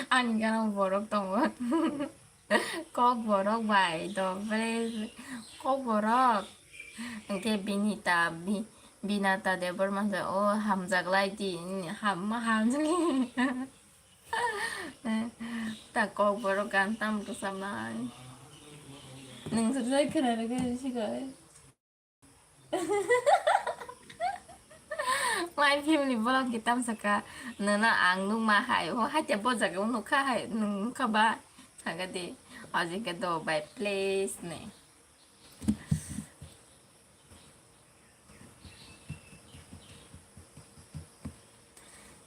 Ani gana borok tongo. Kok borok bai to bre kok borok. Hingke Binita, Bi-, Binata Debbarma sa o hamjak lai di, ham, hamjak. Ta kok borok gan tam rwchapnai. Nwng swk sai khwna rwkhe sikhai. My family vlog khe tamsaka, nono ang nukma hai, o haikhe bo jaga o nukha hai, nwng nukha ba? Saga di, o jaga do bai please ne.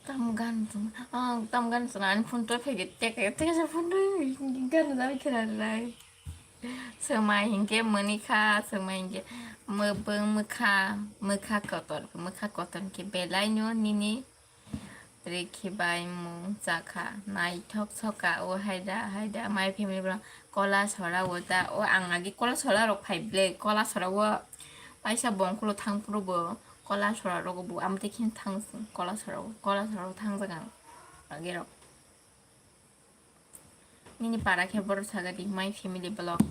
Tam gan sung, ah, tam gan sung, ani phone to phege, tek, tek, tek, phone to gan jami khera rai. Swmai hinkhe mani kha, swmai hinkhe mwbwng mwkha, mwkha kotor, mwkha kotor khe belai no nini rikhi bai mung chakha, naithok soka o haida, haida, my family borok kola sora o ta, o ang agi kola sora rok phai ble, kola sora o paisa bongkolo thang phuru bo kola sora rogo bo amtwi khe thang kola sora o, kola sora o thang jaga agi rok. Nini para khe borok saga di, my family vlog.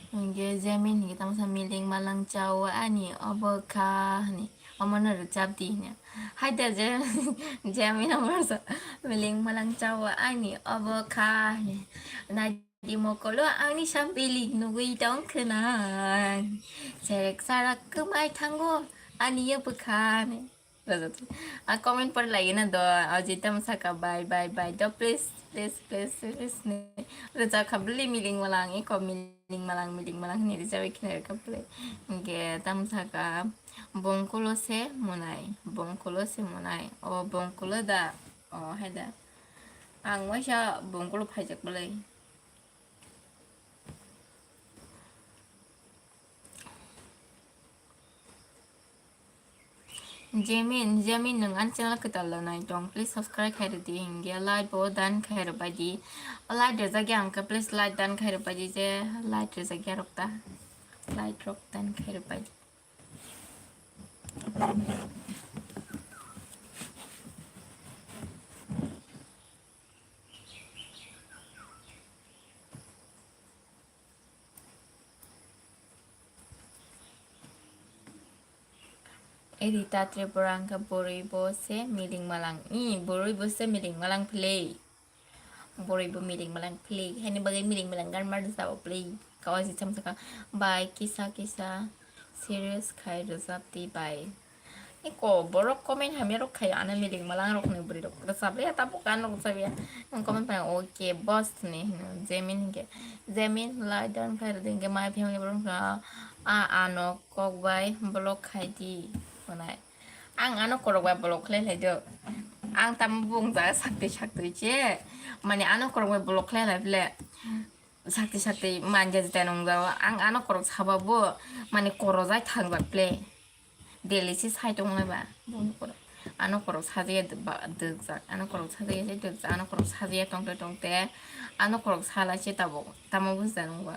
Hingke Jamin hingke tamo sa miling malang chao ani obo kha hini. Omo no rwchap di hini. Hai da je, Jamin omo sa miling malang chao ani obo kha hini. Na Di mokolo ani sampelik nugui tong khna. Serek sarak kwmai thango ani ya bwkha ne. A comment por lagi na do, ajita masaka bye bye bye do, please please please please ne. Rwchap kha bwlwi miling malang, eko miling malang miling malang hini rwchap khna rwkha bwlwi. Hingke tamsaka bongkulo se monai, bongkulo se monai, o bongkulo da, o hai da. Ang waisa bongkulo phaijak bwlwi. Jamin, Jamin, nwng ani channel kwtal da nai tong, please subscribe khai rwdi, hingya like bo dan khai rwbaidi. Like rwjakya hwnkhe please like dan khai rwbaidi, je like rwjakya rok ta, like rok dan khai rwbaidi. Rita Tripura hwnkhe bwrwi bo se miling malang. I, bwrwi bo se miling malang phlwi. Bwrwi bo miling malang phlwi. Haini bagwi miling malang gan ma rwjabo phlwi. Kawa si cham saka bai kisa kisa serious khai rwjap di bai. Eko borok comment hamya rok khai ano miling malang rok ni bwrwi rok rwjap ya tabuk gan rok rwjap ya. Comment pai okay boss ni hino Jamin hinkhe. Jamin lai dan khai rwdi hinkhe my family borok wngkha a ano kok bai block khai di hwnai. Ang ano korok bai block khlai lai do. Ang tamo bung jaga sakti sakti che. Mane ano korok bai block khlai lai ble. Sakti sakti manja jita nung jago. Ang ano korok saba bo mane koro jai thang jak ble. Daily se sai tong lai ba. Bung korok. Ano korok saja ya dwk jak. Ano korok saja ya dwk jak. Ano korok saja ya tong te tong te. Ano korok sala se tabuk. Tamo bung jaga nung ba.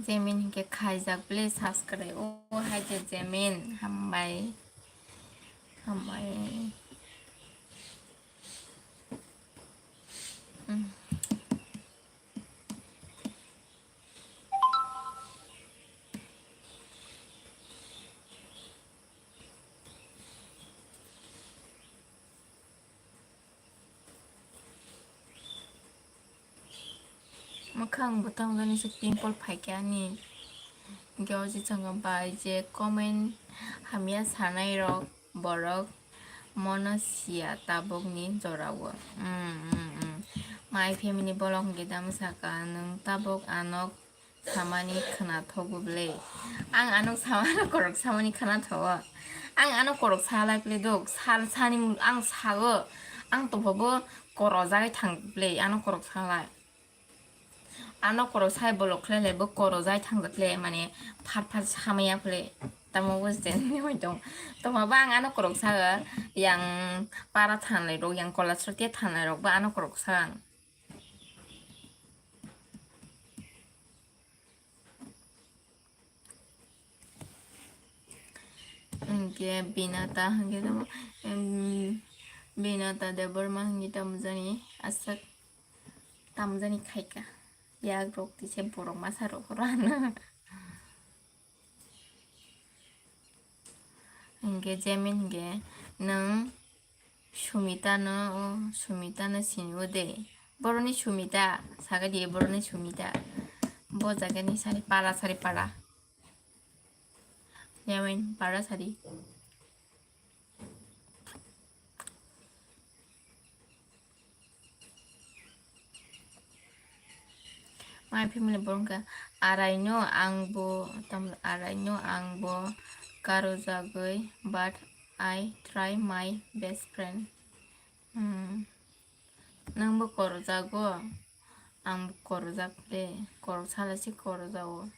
Jamin hinkhe khaijak ble subscribe. O hai je Jamin, hambai. Hambai. Mm. Mwkhang bwtang jani se pimple phaikha ani. Hinkhe o je chwng bai je comment hamya sanai rok borok mono siya tabukni jorao. Mm, mm, mm. My family bolong hinkhe tamo saka nwng tabuk anok samani khwnathok bwle. Ang ano sama, ano korok samani khwnathok. Ang ano korok salai phle dok, sal sani ang sago. Ang tongphabo korojagwi thang phle, ano korok salai. Ano korok sai bolok khlai lai bo korojai thang phle, mane phat phat samaya phle. Tamo bujte ni hoi tong. Tongphabo ang ano korok sago, yang para thanlai rok, yang kolasrotia thanlai rok bo ano korok sago ang. Hinkhe Binata hinkhe tamo, em, Binata Debbarma hinkhe tamo jani aswk tamo jani khaika. Yak rok tise borok masa rok rana. Hinkhe Jamin hinkhe nwng Sumita no, o Sumita no sini o de. Boroni Sumita, saga di boroni Sumita. Bo jaga ni sari para, sari para. Yamin, para sari. My family borok kha, araino ang bo, tam, araino ang bo karojagwi, but I try my best friend. Hmm. Nwng bo korojago? Ang bo korojak de, korok sala se korojago.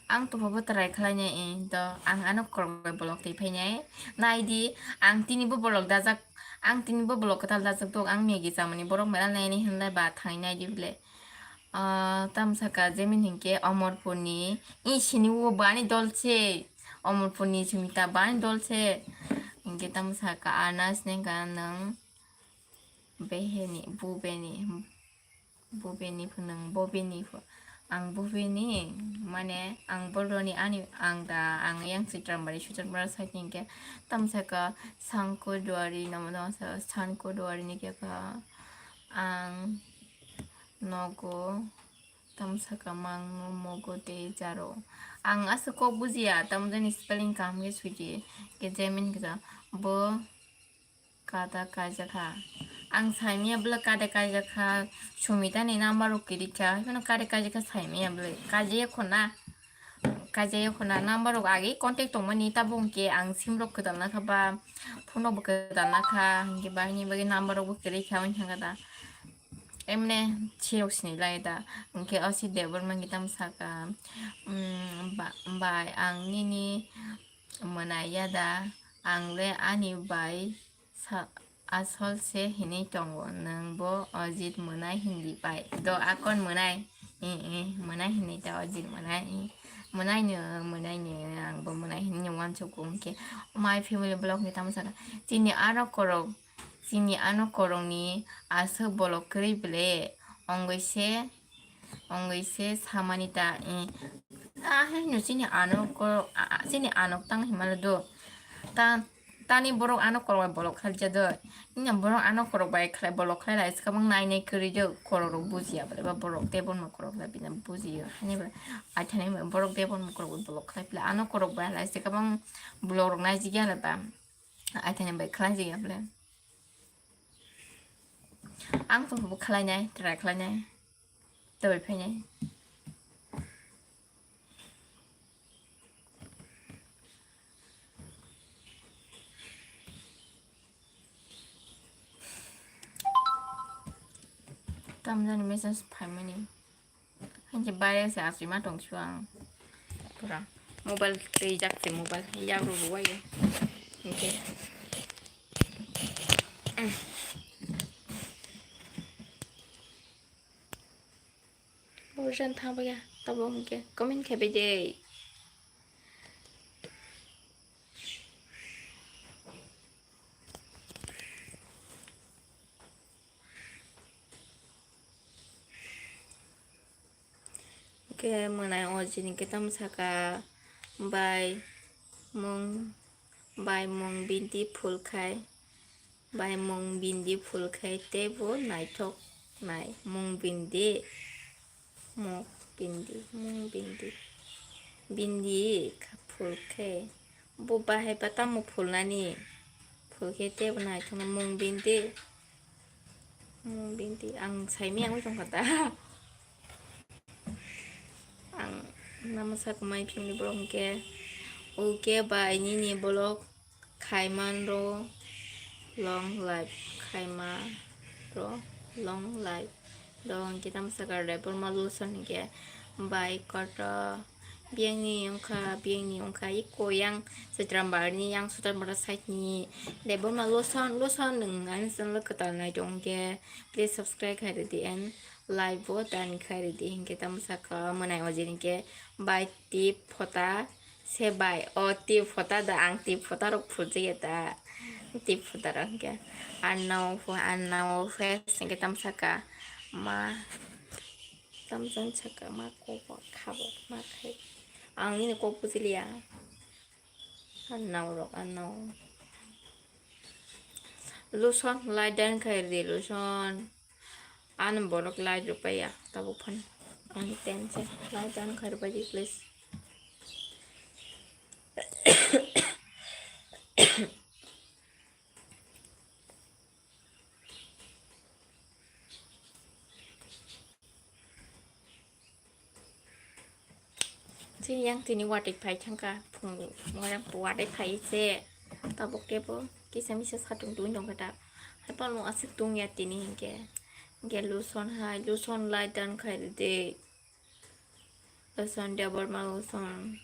Ang tongkha bo try khlai nai, eh, to ang ano korok bai bolok twi phai nai. Nai di, ang tini bo bolok dajak, ang tini bo bolok kwtal dajak tok, ang Maggie chamani borok mela nai nai hwnlai ba thangwi nai di bwle. Ah, tamo saka Jemin hinkhe Omorpurni, i sini o bani dol se, Omorpurni Sumita bani dol se. Hinkhe tamo saka Anas nengka nwng beheni, bubeni, bubeni phunung, bobini phu-, ang bubini, mane ang boroni ani, ang da, ang yang Sitramari, Sitramara side ni hinkhe tamo saka Sangko Duari, namo tamo saka Sangko Duari ni khe kha ang nogo, tamo saka mang mogo tei jaro. Ang aswk kok bujiya, tamo jani spelling kaham khe suidi, khe Jemin kisa bo kada kaijak kha. Ang saimaya bwle kada kaijak kha, Sumita ni number rok kwrwi kha, haikhe no kada kaijak kha saimaya bwle. Kaijaya khuna, kaijaya khuna number rok agi contact tongmani, tabuk hinkhe ang sim rok kwtal na kha ba, phone rok bo kwtal na kha, hinkhe bahini bagwi number rok bo kwrwi kha, wngkha da. Emne sirok sini lai da. Hinkhe o si Debbarma hinkhe tamo saka, um, ba-, bai ang nini mwnai ya da, ang le ani bai sa-, asol se hinwi tongo, nwng bo Ojit mwnai hindi pai. Do akon mwnai, eh, eh, mwnai hinwi ta Ojit mwnai, eh, mwnai no, mwnai no, ang bo mwnai hinwi no uansukgo hinkhe. My family vlog ni tamo saka, chini ano korok, chini ano korokni aswk bolok kwrwi bwle, ongoi se, ongoi se samani ta, eh. Ah, hai no chini ano ko, ah, ah, chini ano tang himala do. Ta, tani borok ano korok bai bolok khalja do. Ina borok ano korok bai khlai bolok khlai lai, swkang nai nai kwrwi do, korok rok bujiya bwle ba borok tei bono korok bai bina bujiyo. Hani ba, ai thani ba borok tei bono korok bai bolok khlai pila, ano korok bai lai swkang borok rok nai jigya le ba. Ai thani bai khlai jigya bwle. Ang tongkha bo khlai nai, try khlai nai. Tei bai phai nai. Tamjani message phaimani. Hinkhe bayar se aswima tongsu ang. Pura mobile twijak se mobile yak rw rw wayo. Hinkhe. Borjan thang bagya, tabuk hinkhe comment khe bai de. Hinkhe mwnai Ojit hinkhe tamo saka, bai mung, bai mung bindi phul khai, bai mung bindi phul khai tei bo naithok nai mung bindi, mung bindi, mung bindi, bindi kha phul khe. Bo bahai ba tamo phulnani? Phulkhe tebo naithokno mung bindi. Mung bindi. Ang saimaya wng tongkha da. Ang nama sak my family borok hinkhe, okay bai nini borok khaiman ro long life, khaima ro long life. Do hinkhe tamo saka Debbarma lotion hinkhe bai koto biyangni wngkha, biyangni wngkha iko yang Sitrambarni, yang Sitrambar side ni Debbarma lotion, lotion nwng ani channel kwtal nai tong hinkhe please subscribe khai rwdi and like bo dan khai rwdi. Hinkhe tamo saka mwnai Ojit hinkhe bai tip phota se bai, o tip phota da, ang tip phota rok phuljakya da, tip phota rok hinkhe. Ano pho, ano pho hinkhe tamo saka ma, tamo saka ma kok bo kha bo ma khai. Ang nini kok bujiliya. Ano rok ano. Lotion, like dan khairdi lotion. Ano borok like rwpaiya tabuk phano. Ani tense like dan khairbaidi please. Chini yang tini watwi phai thangkha, phung moirang watwi phai se tabuk tebo kisa misa satung tungwi tongkha ta. Hai phano aswk tungya tini hinkhe, hinkhe lotion hai, lotion like dan khairdi, lotion Debbarma lotion.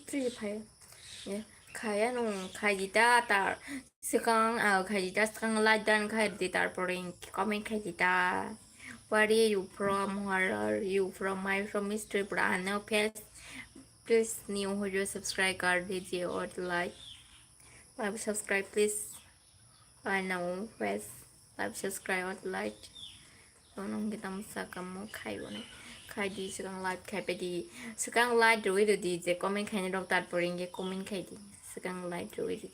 Twi phai. Khaya nung khai di ta tar. Swkang, ah, khai di ta swkang like dan khai di tar pore comment khai di ta. Where are you from? Where are you from? I from East Tripura. No face. Please new video subscribe kar dijiye or like. Subscribe please. Ano wes live subscribe or like. Ono hwnkhe tamo saka mo khai bone. Khai di swkang like khai pedi. Swkang like rwi rwdi je comment khainai rok tar pore hwnkhe comment khai di. Swkang like rwi rwdi.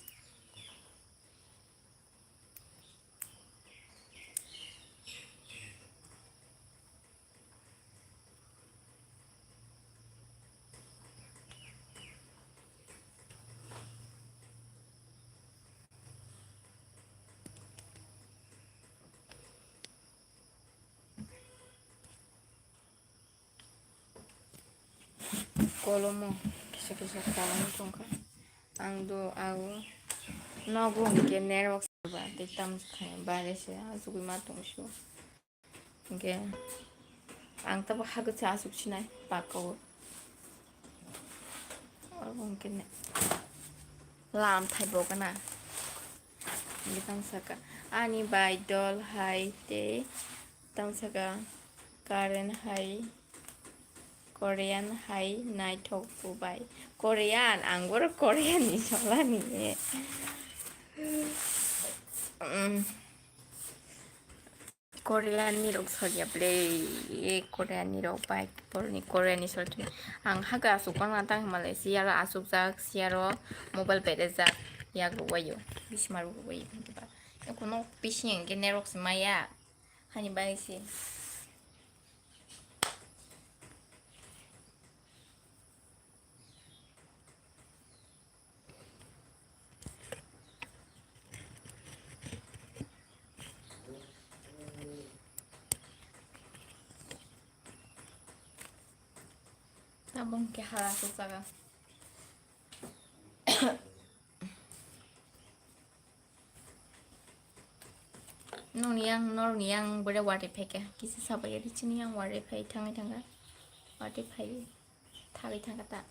Kolomo kisa kisa kolomo tongkha. Ang do ago nogo hwnkhe network ba tei tam khe bare se asugwi ma tongsu. Hwnkhe ang tabo hagwtsa asuk sinai pakao. Obo hwnkhe ne lam thaibo gana. Hwnkhe tamo saka ani bai dol hai tei tamo saka current hai Korean hai naithok bo bai. Korean, ang borok Korean ni solani. Mm. Korean ni rok solya ble, e Korean ni rok bai, borok ni Korean ni sol twi. Ang haga asuk bana tang Malaysia ro asuk jak, sia ro mobile berajak, yak rok waio, bisma rok waio. Eko nok bising hwnkhe network se maya, hani bai se. Tabuk hwnkhe hala asuk jaga. Nokni yang, norokni yang bwrwi watwi phaikha, kisa sabai rw chini yang watwi phai thangwi thangkha, watwi phai thagwi thangkha ta.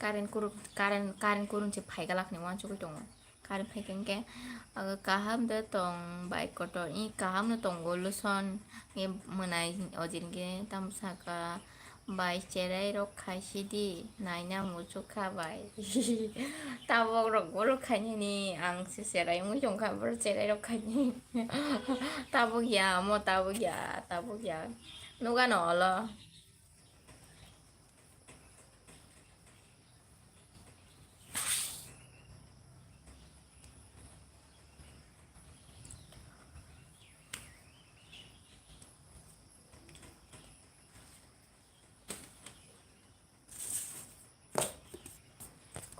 Current kuruk, current, current kurung se phai galak ni uansugwi tongo. Current phaikha hwnkhe, abo kaham de tong bai kotor, i kaham no tongo lotion, nge mwnai ojin khe tamo saka. Bai cherai rok khaisidi, naina muchuk kha bai. Tabok rok borok khainani, ang se cherai wngwi tongkha, borok cherai rok khainani. Tabok ya, mo tabok ya, tabok ya. Nugano olo.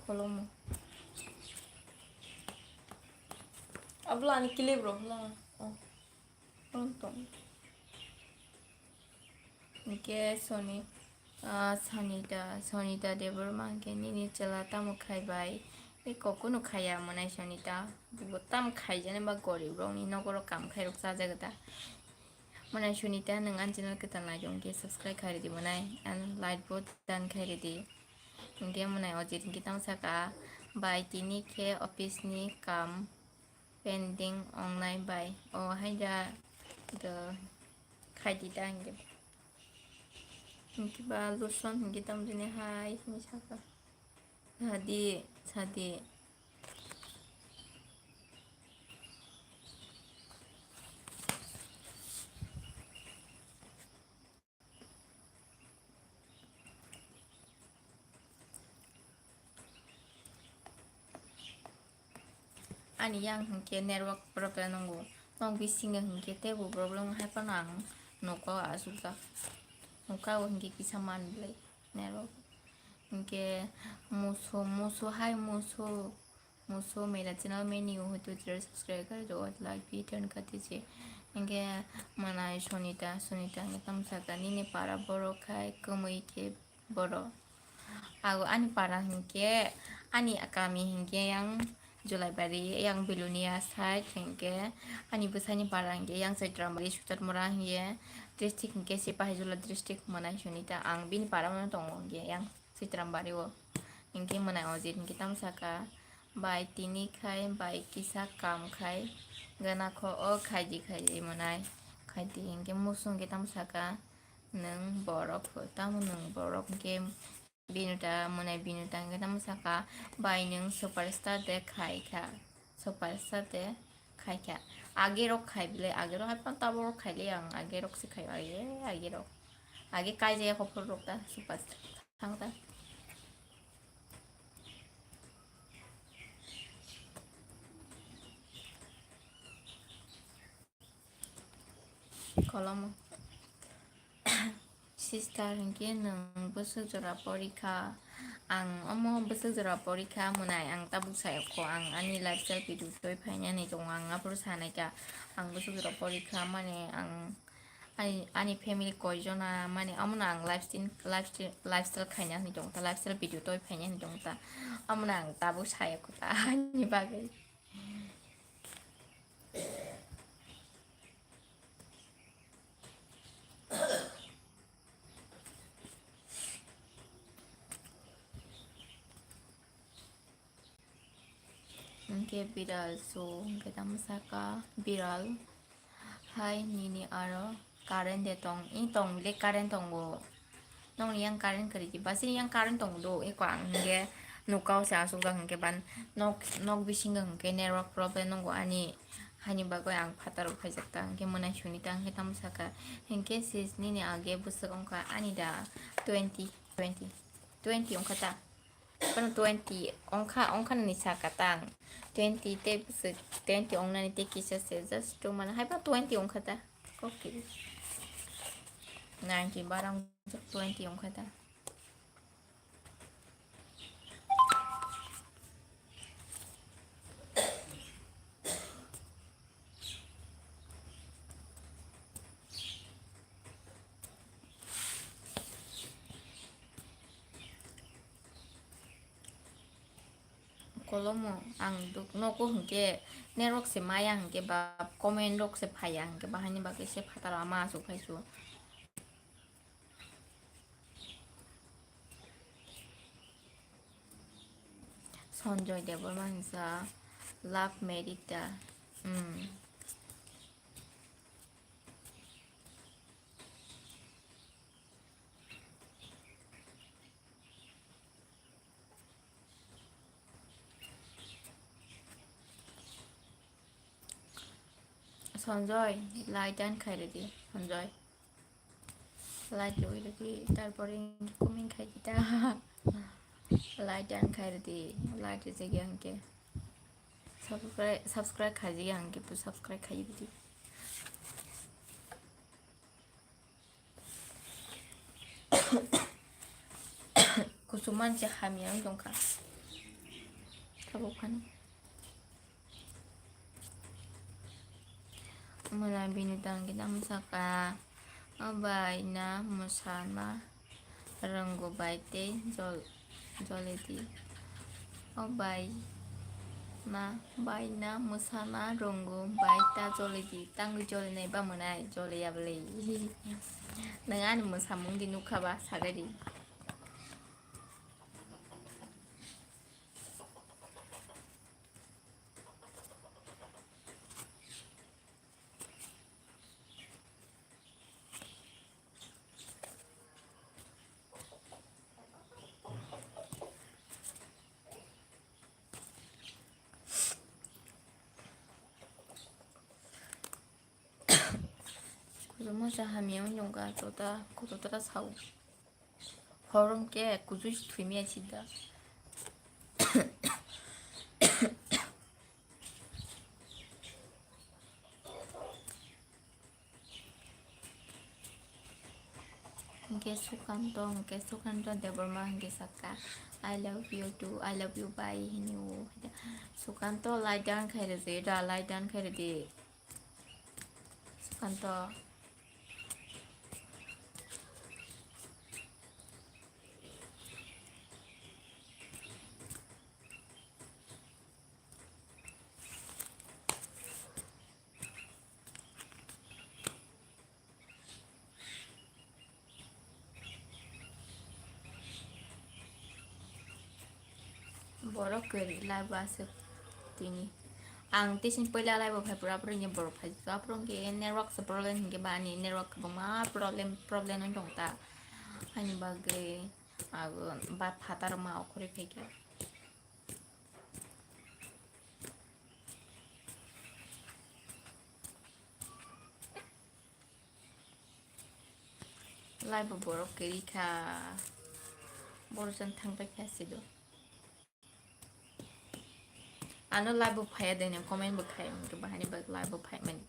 Kolomo. Abla ani clip rok la. Oh. Tong tong. Hwnkhe Soni, ah, Sonita, Sonita Debbarma hwnkhe nini chwla tamo khai bai? Tei kokno khaiya mwnai Sonita. Bo tamo khaijani ba gorib rokni nogo rok kam khairok chajago ta. Mwnai Sonita, nwng ani channel kwtal naitong khe subscribe khairidi mwnai. Ano like bo dan khairidi. Hwnkhe mwnai Ojit hwnkhe tamo saka, bai tini khe office ni kam pending ongnai bai. O haida do khaidi ta hwnkhe. Hwnkhe ba lotion hwnkhe tamo jani hai hwnwi saka. Sadi, sadi. ani yang hinkhe network problem nango. Nok bisingo hinkhe teibo problem hai phano ang nogo asukjak. Nogo hinkhe kisa man belai network. Hinkhe musu, musu hai musu, musu mela channel menu hoito jera subscribe kare do, like pi turn kate je. Hinkhe mwnai Sonita, Sonita hinkhe tamo saka nini para borok khai kwmwi khe borok. Ago ani para hinkhe, ani kami hinkhe yang Julaibari, yang Belonia side hinkhe, ani bwsani para hinkhe yang Chaitramari, Sutatmura hinkhe district hinkhe Sepahijala district mwnai Sonita. Ang bini para mano tongo hinkhe yang Chaitramari o. Hinkhe mwnai Ojit hinkhe tamo saka bai tini khai, bai kisa kam khai, gana kho o khaidi khaidi mwnai khaidi hinkhe musu hinkhe tamo saka. Nwng borok, tamo nwng borok hinkhe bini ta, mwnai bini ta hinkhe tamo saka, bai nwng superstar de khai kha, superstar de khai kha. Age rok khai bile, age rok hai phano tabok rok khai le ang, age rok se khai, age, age rok. Age kai jaya kophor rok ta, superstar thang ta. Kolomo. Sister, hinkhe nwng bwswk jora porikha? Ang omo bwswk jora porikha, mwnai ang tabuk sayokho, ang ani lifestyle video twi phainani tongo, ang aphuru sanaikha, ang bwswk jora porikha, mane ang ani, ani family koijona, mane omono ang lifestyle, lifestyle, lifestyle khaina hinwi tongo ta, lifestyle video twi phaina hinwi tongo ta, omono ang tabuk sayokho ta, ani bagwi. Hinkhe biral so, hinkhe tamo saka biral. Hai nini aro current de tong, i tong bile current tongo. Nokni yang current kwrwi di, basini yang current tongo do, eko ang hinkhe nokao se asukjak hinkhe ban nok, nok bisingo hinkhe network problem nongo ani, haini bagwi ang phataro khaijak ta hinkhe mwnai suni ta hinkhe tamo saka hinkhe sis nini age bwswk wngkha ani da twenty, twenty, twenty wngkha ta. Kono twenty ongkha, ongkha nini saka tang. Twenty tei bwswk twenty ongnani tei kisa se just two mano hai ba twenty ongkha ta. Kokiri. Nineteen barang twenty ongkha ta. Kolomo ang duk-, nogo hinkhe network se maya hinkhe ba comment rok se phaiya hinkhe ba haini bagwi se phataro ama asuk phaisu. Sanjoy Debbarma hinsa love marriage da. Hmm. Sanjoy, like dan khai redi, Sanjoy. Like roi redi, tarpore comment khai dita. Like dan khai redi, like rejegi angke. Subscribe, subscribe khai jegi angke, pu subscribe khai redi. Kusuma se hamya wng tongkha. Tabuk phano. Mwnai bini tangkhe tamo saka, o bai na mwsana rwngo bai tei jol-, joledi. O bai ma, bai na mwsana rwngo bai ta joledi. Tangwi jolinai ba mwnai, joliya bwlai. Nwng ani mwsamung di nukha ba, sagai di. Kuchumo cha hamya wng tongkha, tota, kototara sao. Hor wngkhe kuchu se thwimya sida. Hingke Sukanto, hingke Sukanto Debbarma hingke sakha, "I love you too, I love you bhai," hini o. Sukanto, like dan khairidi da, like dan khairidi. Sukanto. Borok kwrwi live o aswk tini. Ang tei sini puila live o phai phuru aphuru hwnkhe borok phai jagao, aphuru hwnkhe network se problem hwnkhe ba ani network kwbangma problem, problem wng tong ta. Ani bagwi abo ba phataro ma okhorwi phaikha. Live bo borok kwrwi kha. Borok jan thang pai kha sido. Ano live bo phaiya de, comment bo khai, hwnkhe bahani bagwi live bo phai mani.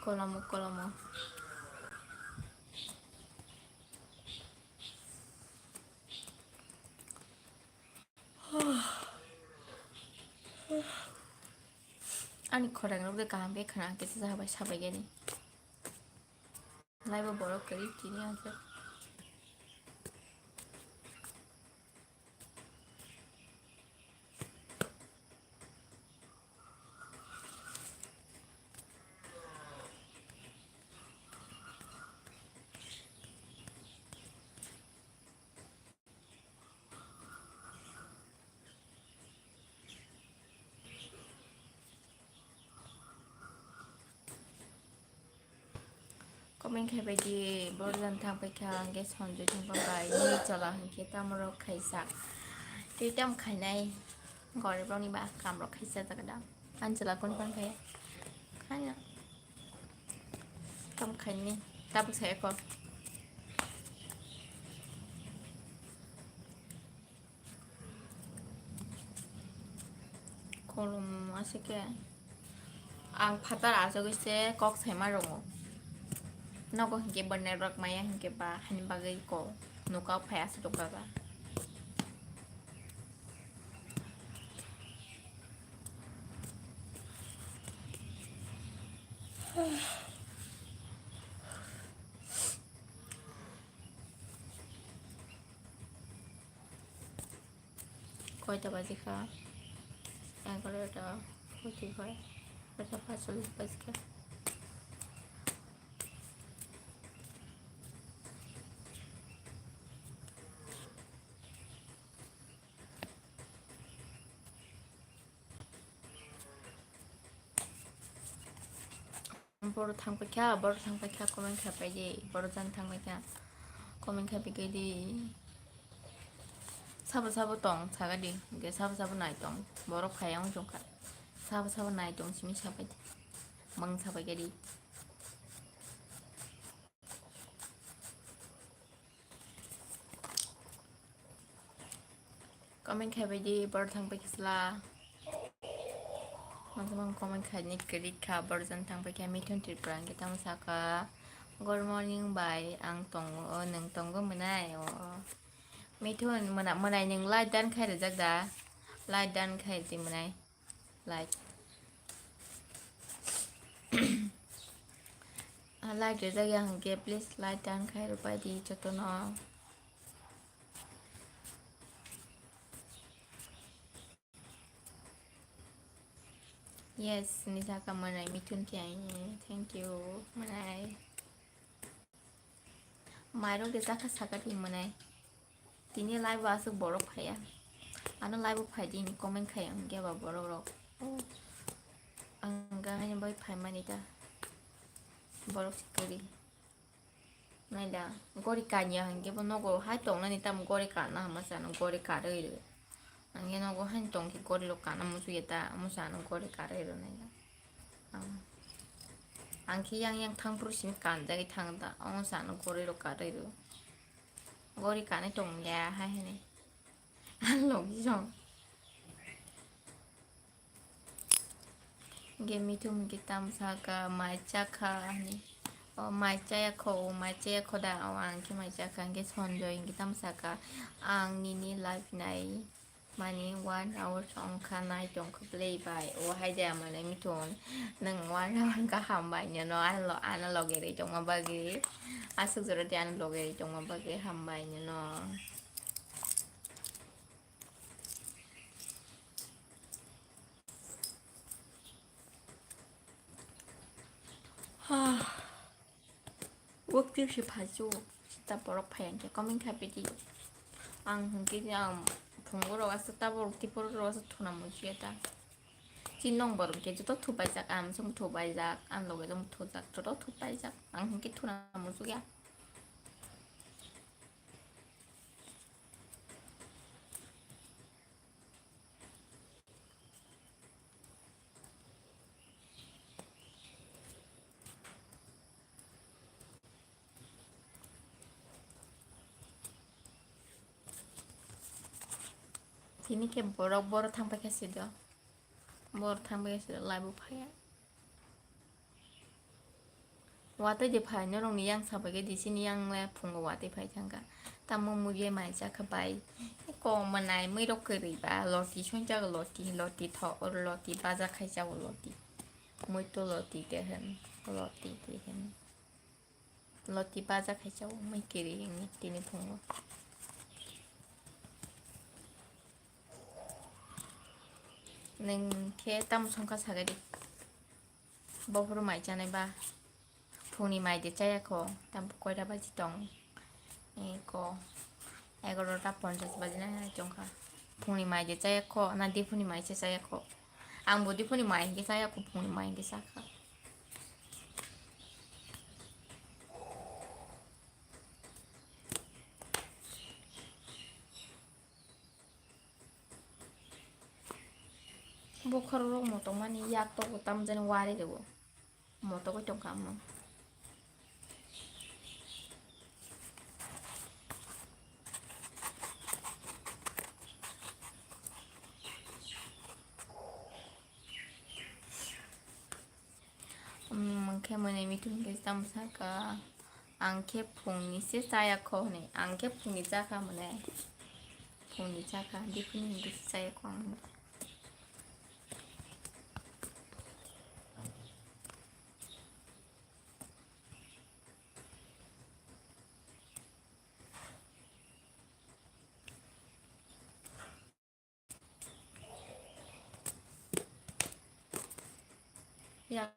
Kolomo, kolomo. Ani khorang rok de kaham khe khna khe sabai sabai gani. Laibo borok kwrwi tini hwnjak. Comment khai bai di, borok jan thang pai kha, hwnkhe Sanjoy thang pai bai, nini chola hwnkhe tamo rok khaisa. Tei tamo khainai, gorip rokni ba kam rok khaisa jaga da. Ani chola kunu phang khai? Khana. Tamo khainai, tabuk sai kho. Kolom aswk khe ang phatar achugwi se kok saima rongo. Nogo hinkhe bo network maya hinkhe ba hani bagwi ko nokao phai aswk tongkha ba. Koita baji kha? Egarota forty five, egarota paitsollis baji kha. Borok thang paikha, borok thang paikha, comment khai paidi, borok jan thang paikha, comment khai paidi. Sabo sabo tong sagadi, hwnkhe sabo sabo nai tong, borok phai wng tongkha, sabo sabo nai tong simi sabaidi, mang sabaigadi. Comment khai bai di, borok thang pai khe sla. Mangsa mang comment khai ni kwrwi kha, borok jan thang pai kha, Mithun Tripura hwnkhe tamo saka, "Good morning bai, ang tongo, nwng tongo mwnai?" O Mithun, mwnai, mwnai nwng like dan khai rijak da? Like dan khai di mwnai. Like. Ah, like rijak ya hwnkhe, please like dan khai rwbai di jotono. Yes, ni saka mwnai Mithun Tiani. Thank you, mwnai. Mairok de chakha saka di mwnai. Tini live o aswk borok phaiya. Ano live o phai di hwnwi comment khai ang khe ba borok rok. Oh. Ang ga haino bai phai mani ta. Borok si kwrwi. Naila, gori kanya hwnkhe bo nogo hai tongnani tamo gori kana hama sano gori karwi rw. Hwnkhe nogo haino tongkhe gori rok kana muchungya ta, amo sano gori karwi rw naila. Ang, ang khe yang yang thang phuru simi kanjagwi thang ta, omo sano gori rok karwi rw. Gori kanwi tongya hai hwnwi. Ang logi song. Hwnkhe mithung hwnkhe tamo saka mai chakha hwnwi. O mai chaya kho, o mai chaya kho da, o ang khe mai chakha hwnkhe Sanjoy hwnkhe tamo saka ang nini live nai mani one hour wngkha nai tongkha play bai. O hai de amane mithung nwng one hour wngkha hambai nino ano lo-, ano loge ri tongma bagwi. Aswk jora de ano loge ri tongma bagwi hambai nino. Wakti se phaisu, sita borok phai hwnkhe comment khai pidi. Ang hwnkhe ang phungo rok asa tabok tipo rok asa thuna muchungya ta. Chin nong borok khe joto thupaijak, ang chwng thupaijak, ang loge chwng thujak, joto thupaijak, ang hwnkhe thuna muchungya. Tini khe borok boro thang paikha sido, boro thang paikha sido live o phaiya. Watwi de phai norokni yang sabaikhe di, chini yang le phungo watwi phai thangkha. Tamo muiye mai chakha bai. Kok mwnai muirok kwrwi ba loti sonjago, loti, loti tho, oro loti baja khai jago loti. Mui to loti de hwn, loti de hwn. Loti baja khai jago mui kwrwi hwnwi tini phungo. Nwng khe tamo songkha sagai di. Bophuru mai chanai ba. Phungni mai de chaya kho. Tam koita baji tong. Eko. Egarota ponchas baji na hai chongkha. Phungni mai de chaya kho. Na diphuni mai se chaya kho. Ang bo diphuni mai hingke chaya kho. Phungni mai hingke chakha. Bokhorok rok motongmani yak tok bo tamjani wari rwo. Motogwi tongkha omo. Omo khe mwnwi mithung khe tamo saka, ang khe phungni se chaya kho hwnwi, ang khe phungni chakha mwnwi, phungni chakha, diphini hwnkhe se chaya kho ang. Ya.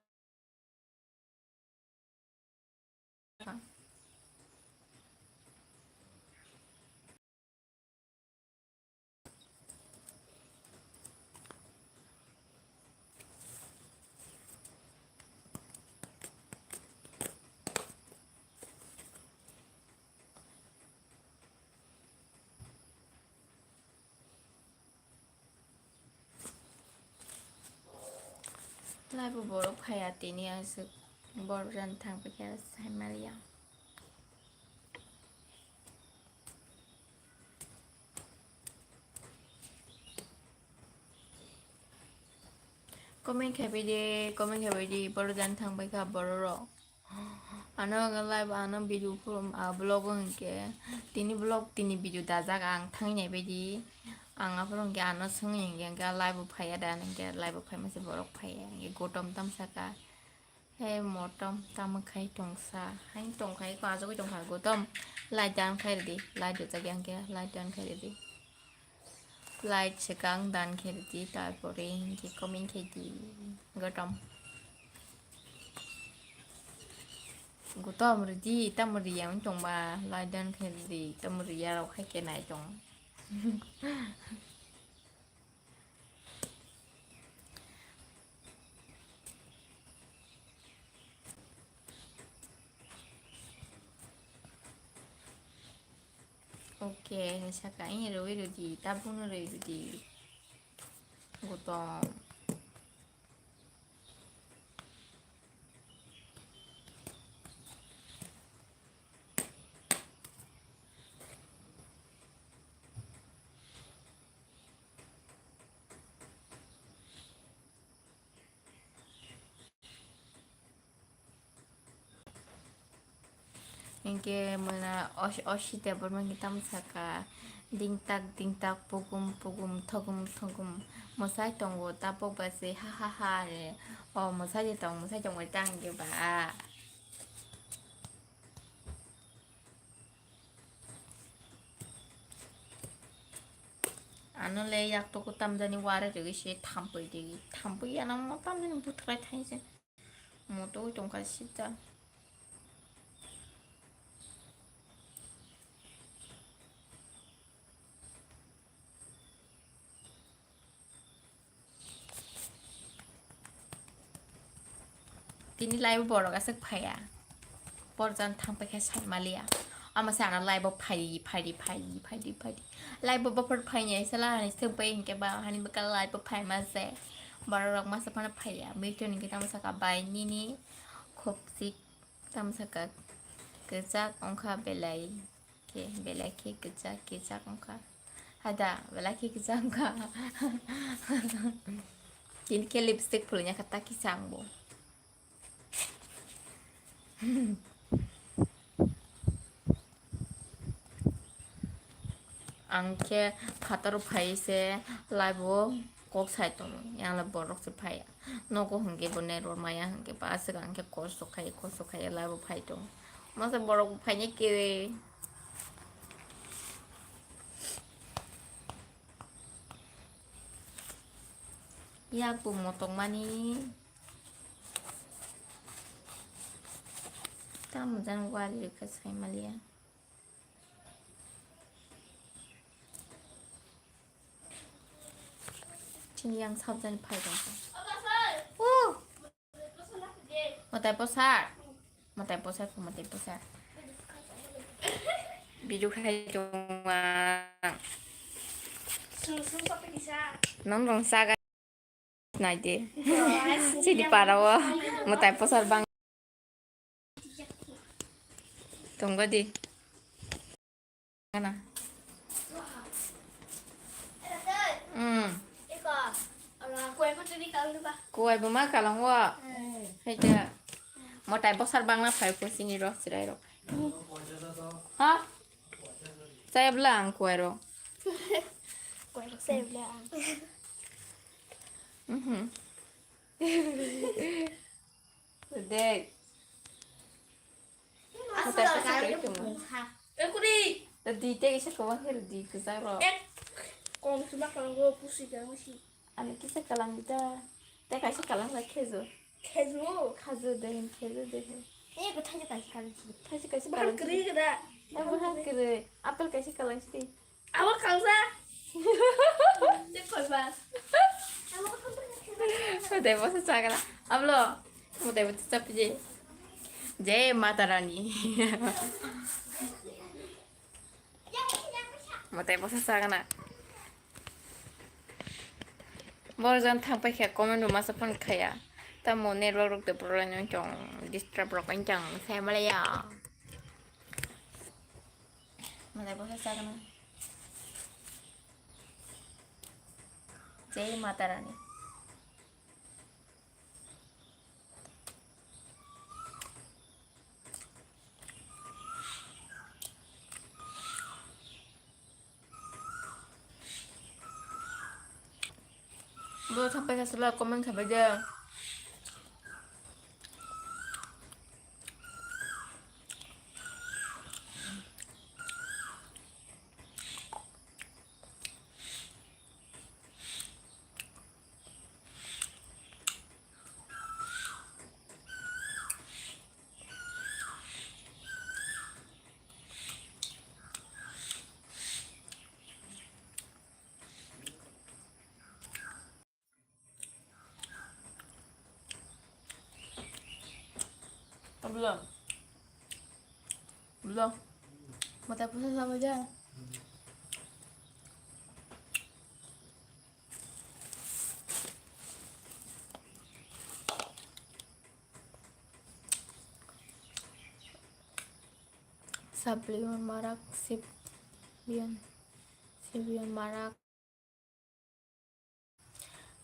Live o borok phaiya tini aswk borok rani thang paikha sai maliya. Comment khai bai di, comment khai bai di, borok rani thang paikha borok rok. Ano ang live, ano video phuru, ah, vlog o hwnkhe tini vlog tini video dajak ang thangwi nai baidi. Ang aphuru hwnkhe ano swngwi hwnkhe, hwnkhe live o phaiya da, hwnkhe live o phaima se borok phaiya, hwnkhe gotom tam saka. He motom tamo khai tongsa, haino tongkhai ko, achugwi tongkha gotom. Like dan khai rwdi, like rwjakya hwnkhe like dan khai rwdi. Like swkang dan khe rwdi, tarpore hinkhe comment khe di. Gotom. Gutom ridi, tamo riya wng tongba, lai dan khe ridi, tamo riya rok hai khe nai tong. Okay, saka ini rwi rudi, tabung rwi rudi. Gutom. Hinkhe mona os-, osi tebol mangkhe tamo saka, dingtak dingtak, pugum pugum, thogum thogum, mwsai tongo, tabok bai se ha ha ha hinwi. O mwsai de tong, mwsai tongbai tang khe ba. Ano le yak toko tamjani ware rwgwi se thampui rwgwi, thampui yana mo tamjani buthrai thaise. Moto tongkha sita. Tini live borok aswk phaiya. Borjan thangpai khe sai maliya. Ama se ano live o phai, phai, phai, phai, phai. Live o bophor phaini sala hani se bai hinkhe ba hani bwkha live o phai ma se. Borok rok masa phano phaiya. Bwtwi ni kita masa ka bai nini khopsik. Tamsaka kwchak wngkha belai khe, belai khe kwchak, kwchak wngkha. Hada, belai khe kwchak wngkha. Tini khe lipstick phulwina kha ta kisa ang bo. Ang khe phataro phai se live o kok sai tongo, yang le borok se phaiya. Nogo hwnkhe bo network maya hwnkhe ba aswk ang khe kosto khai, kosto khai live o phai tongo. Masa borok bo phainai khe. Yak bo motokmani. Tamo jani wari rwkha sai maliya. Chini yang sabjani phai tongkha. Mwtai bwsa. Mwtai bwsa kho, mwtai bwsa. Video khai tongma. Nong rong saga. Naidi. Sidi para o mwtai posar bang. Tongba di. Kana. Hmm. Kuai bo ma kalang wa. Hai da. Mwtai posar bang na phai ko sini ro sirai ro. Ha? Saya bela ang kuai ro. Kuai ro saya bela ang. Mhm. Dek. Asal kaya itu mah. Ekuri. Tadi teh isa kawang hir di kusaro. Ek. Kong cuma kalau gue pusing jangan sih. Ani kisa kalang kita. Teh kaisa kalang la khejo. Khejo. Khajo deh, khejo deh. Ini aku tanya kaisa kalang sih. Kaisa kaisa kalang. Kiri kira. Yang bukan kiri. Apel kaisa kalang sih. Abo kangsa. Tei koi ba. Mutai bosa chakra. Ablo. Mutai bosa chapje. Jai Mata Rani. Mutai bosa chakra. Borjan thangpai khe comment bo masa phone khaya. Tamo network rok de problem wng tong, disturb rok wng tong, sai malaya. Malai bo sa chakna. Jai Mata Rani. Bo thapai kha sala comment khabai de. Ablo. Ablo. Mata pusa sama aja. Sablion marak, sibion, sibion marak.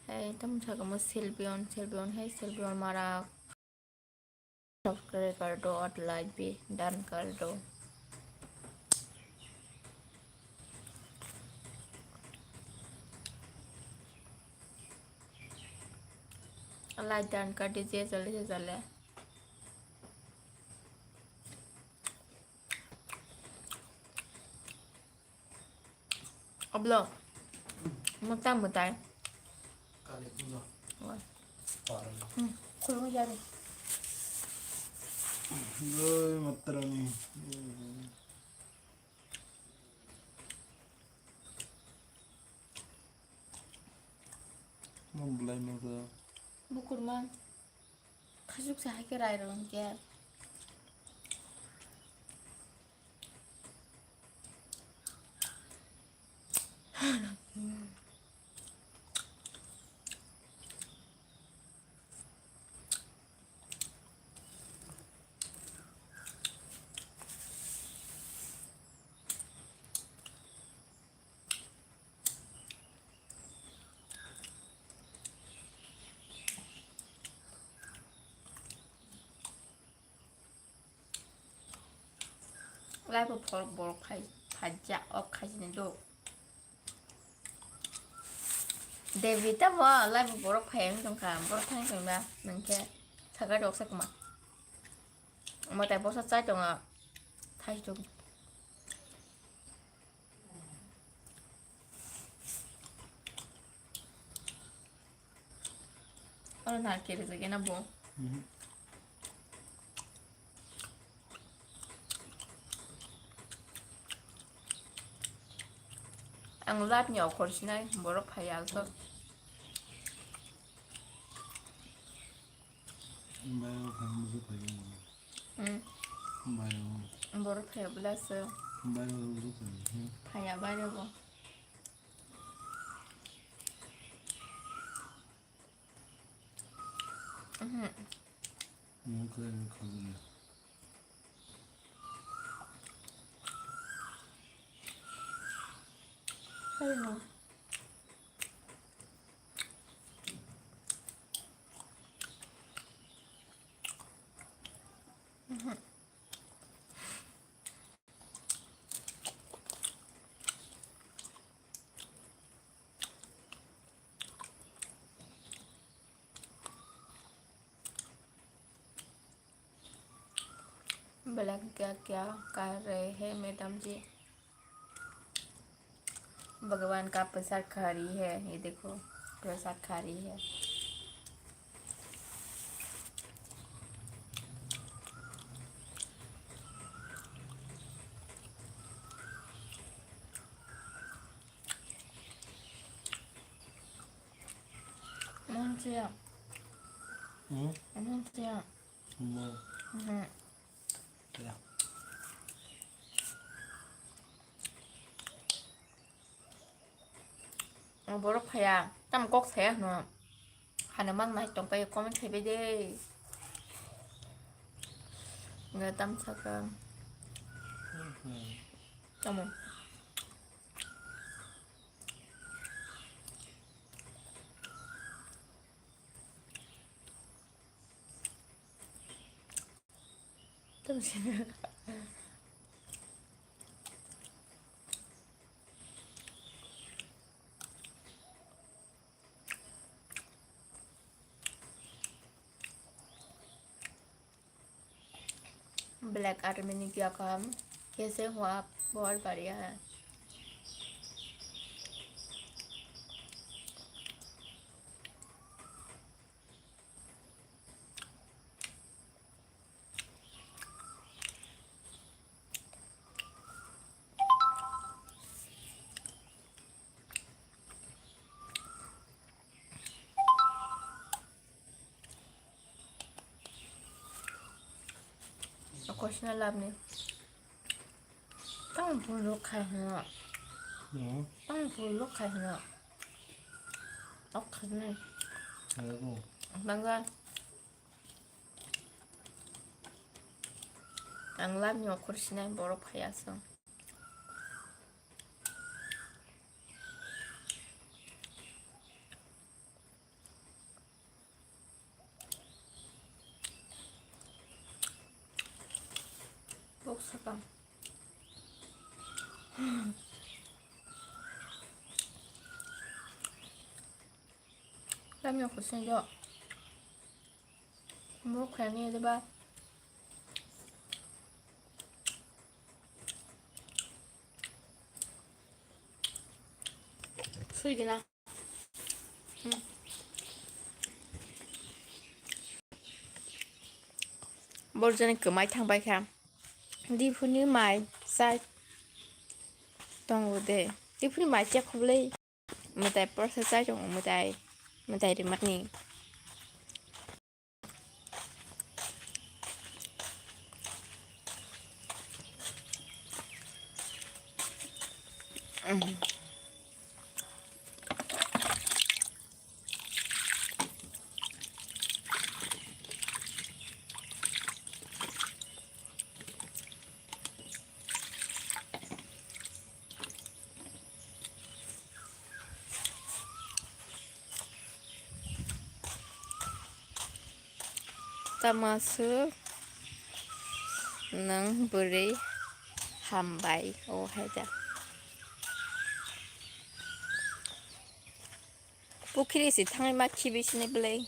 Hey, tamo saka mo Silbion, Silbion, hey, Silbion marak. Subscribe kar do aur like bhi done kar do. Like done kar dijiye jaldi se jaldi. Ablo. Mutai, mutai. Kali puja. Wah. Parang. Hmm, khulung jari. Jai Mata Rani. Mo belai mata. Bukurma. Khasuk sa hai khe rai rw hwn khe. Lai bo phor borok phai, phaijak ok khaisini do. Devi ta bo lai bo borok phai wng tongkha, borok thang tongda nangkhe saga rok sakma. Omo tai bosa chai tongo, thai tongo. Oro narikhe rijak ya na bo? Mhm. Ang lab ni okhor sinai, borok phai ya so. Bayro phai bujo phai ya. Hmm. Bayro. Borok phai ya bwla so. Bayro bujo phai ya. Hmm. Phai ya bayro bo. Mhm. Nung khe nung khamu. Ayno. Mhm. Black क्या क्या कर रहे हैं मैडम जी? भगवान का प्रसाद खा रही है, ये देखो प्रसाद खा रही है। Manusia. Hmm? Manusia. Mo. Mhm. Ya. Borok phaiya, tamo kok saya hwno. Hano mang nai tong pai comment khai bai de. Nga tam saka. Mhm. Tamo. Black army ni kya kam? Kaise ho aap? Bahut badhiya hai. Kosna labni. Tang pun rok khai hino. Hmm. Tang pun rok khai hino. Ok khai hino. Ayo. Bangga. Ang labni okhor sinai borok phai aswng. Bok sakang. Kami aku senjo. Bok kami ada ba. Sui gina. Borjani kwmai thangbai kha. Diphuni mai chai tongo de. Diphuni mai chai khoblei. Mwtai porsa chai tongo mwtai. Mwtai rimani. Tamo aswk nwng bwrwi hambai o hai da. Pukhiri se thangwi ma khibi sini bwlai.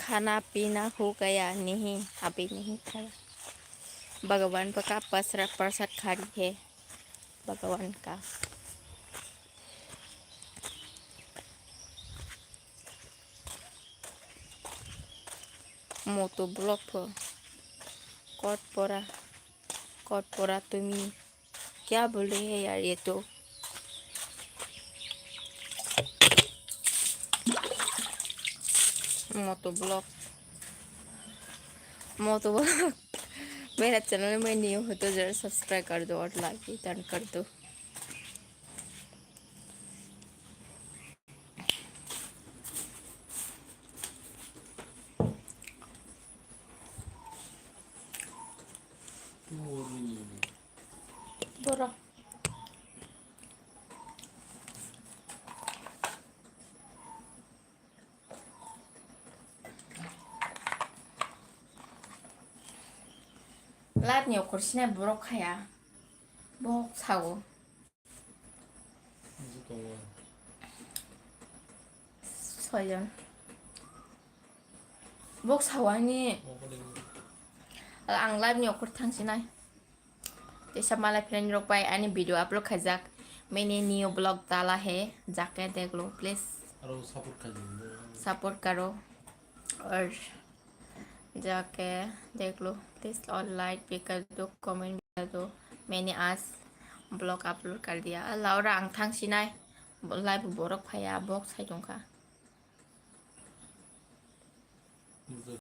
खाना पीना हो गया नहीं, अभी नहीं खाया। भगवान का प्रसाद, प्रसाद खा रही है भगवान का। Moto vlog pho. Kot pora, kot pora tumi. Kya bol rahi hai yaar ye to? Moto vlog. Moto vlog. मेरा चैनल में न्यू हो तो जरा सब्सक्राइब कर दो और लाइक भी डन कर दो। Dora. Live ni okhor sinai borok khaya. Bok sao. Soijon. Bok sao ani. Ang live ni okhor thang sinai. Tei sa malai friend rok bai ani video upload khaijak. Maine new vlog dala hai, jake dekh lo, please. Aro support khaijak. Support karo. Aur jake dekh lo, please, aur like bhi kar do, comment bhi kar do. Maine aaj vlog upload kar diya. Allah, ora ang thang sinai. Live borok phaiya, bok sai tongkha. Musa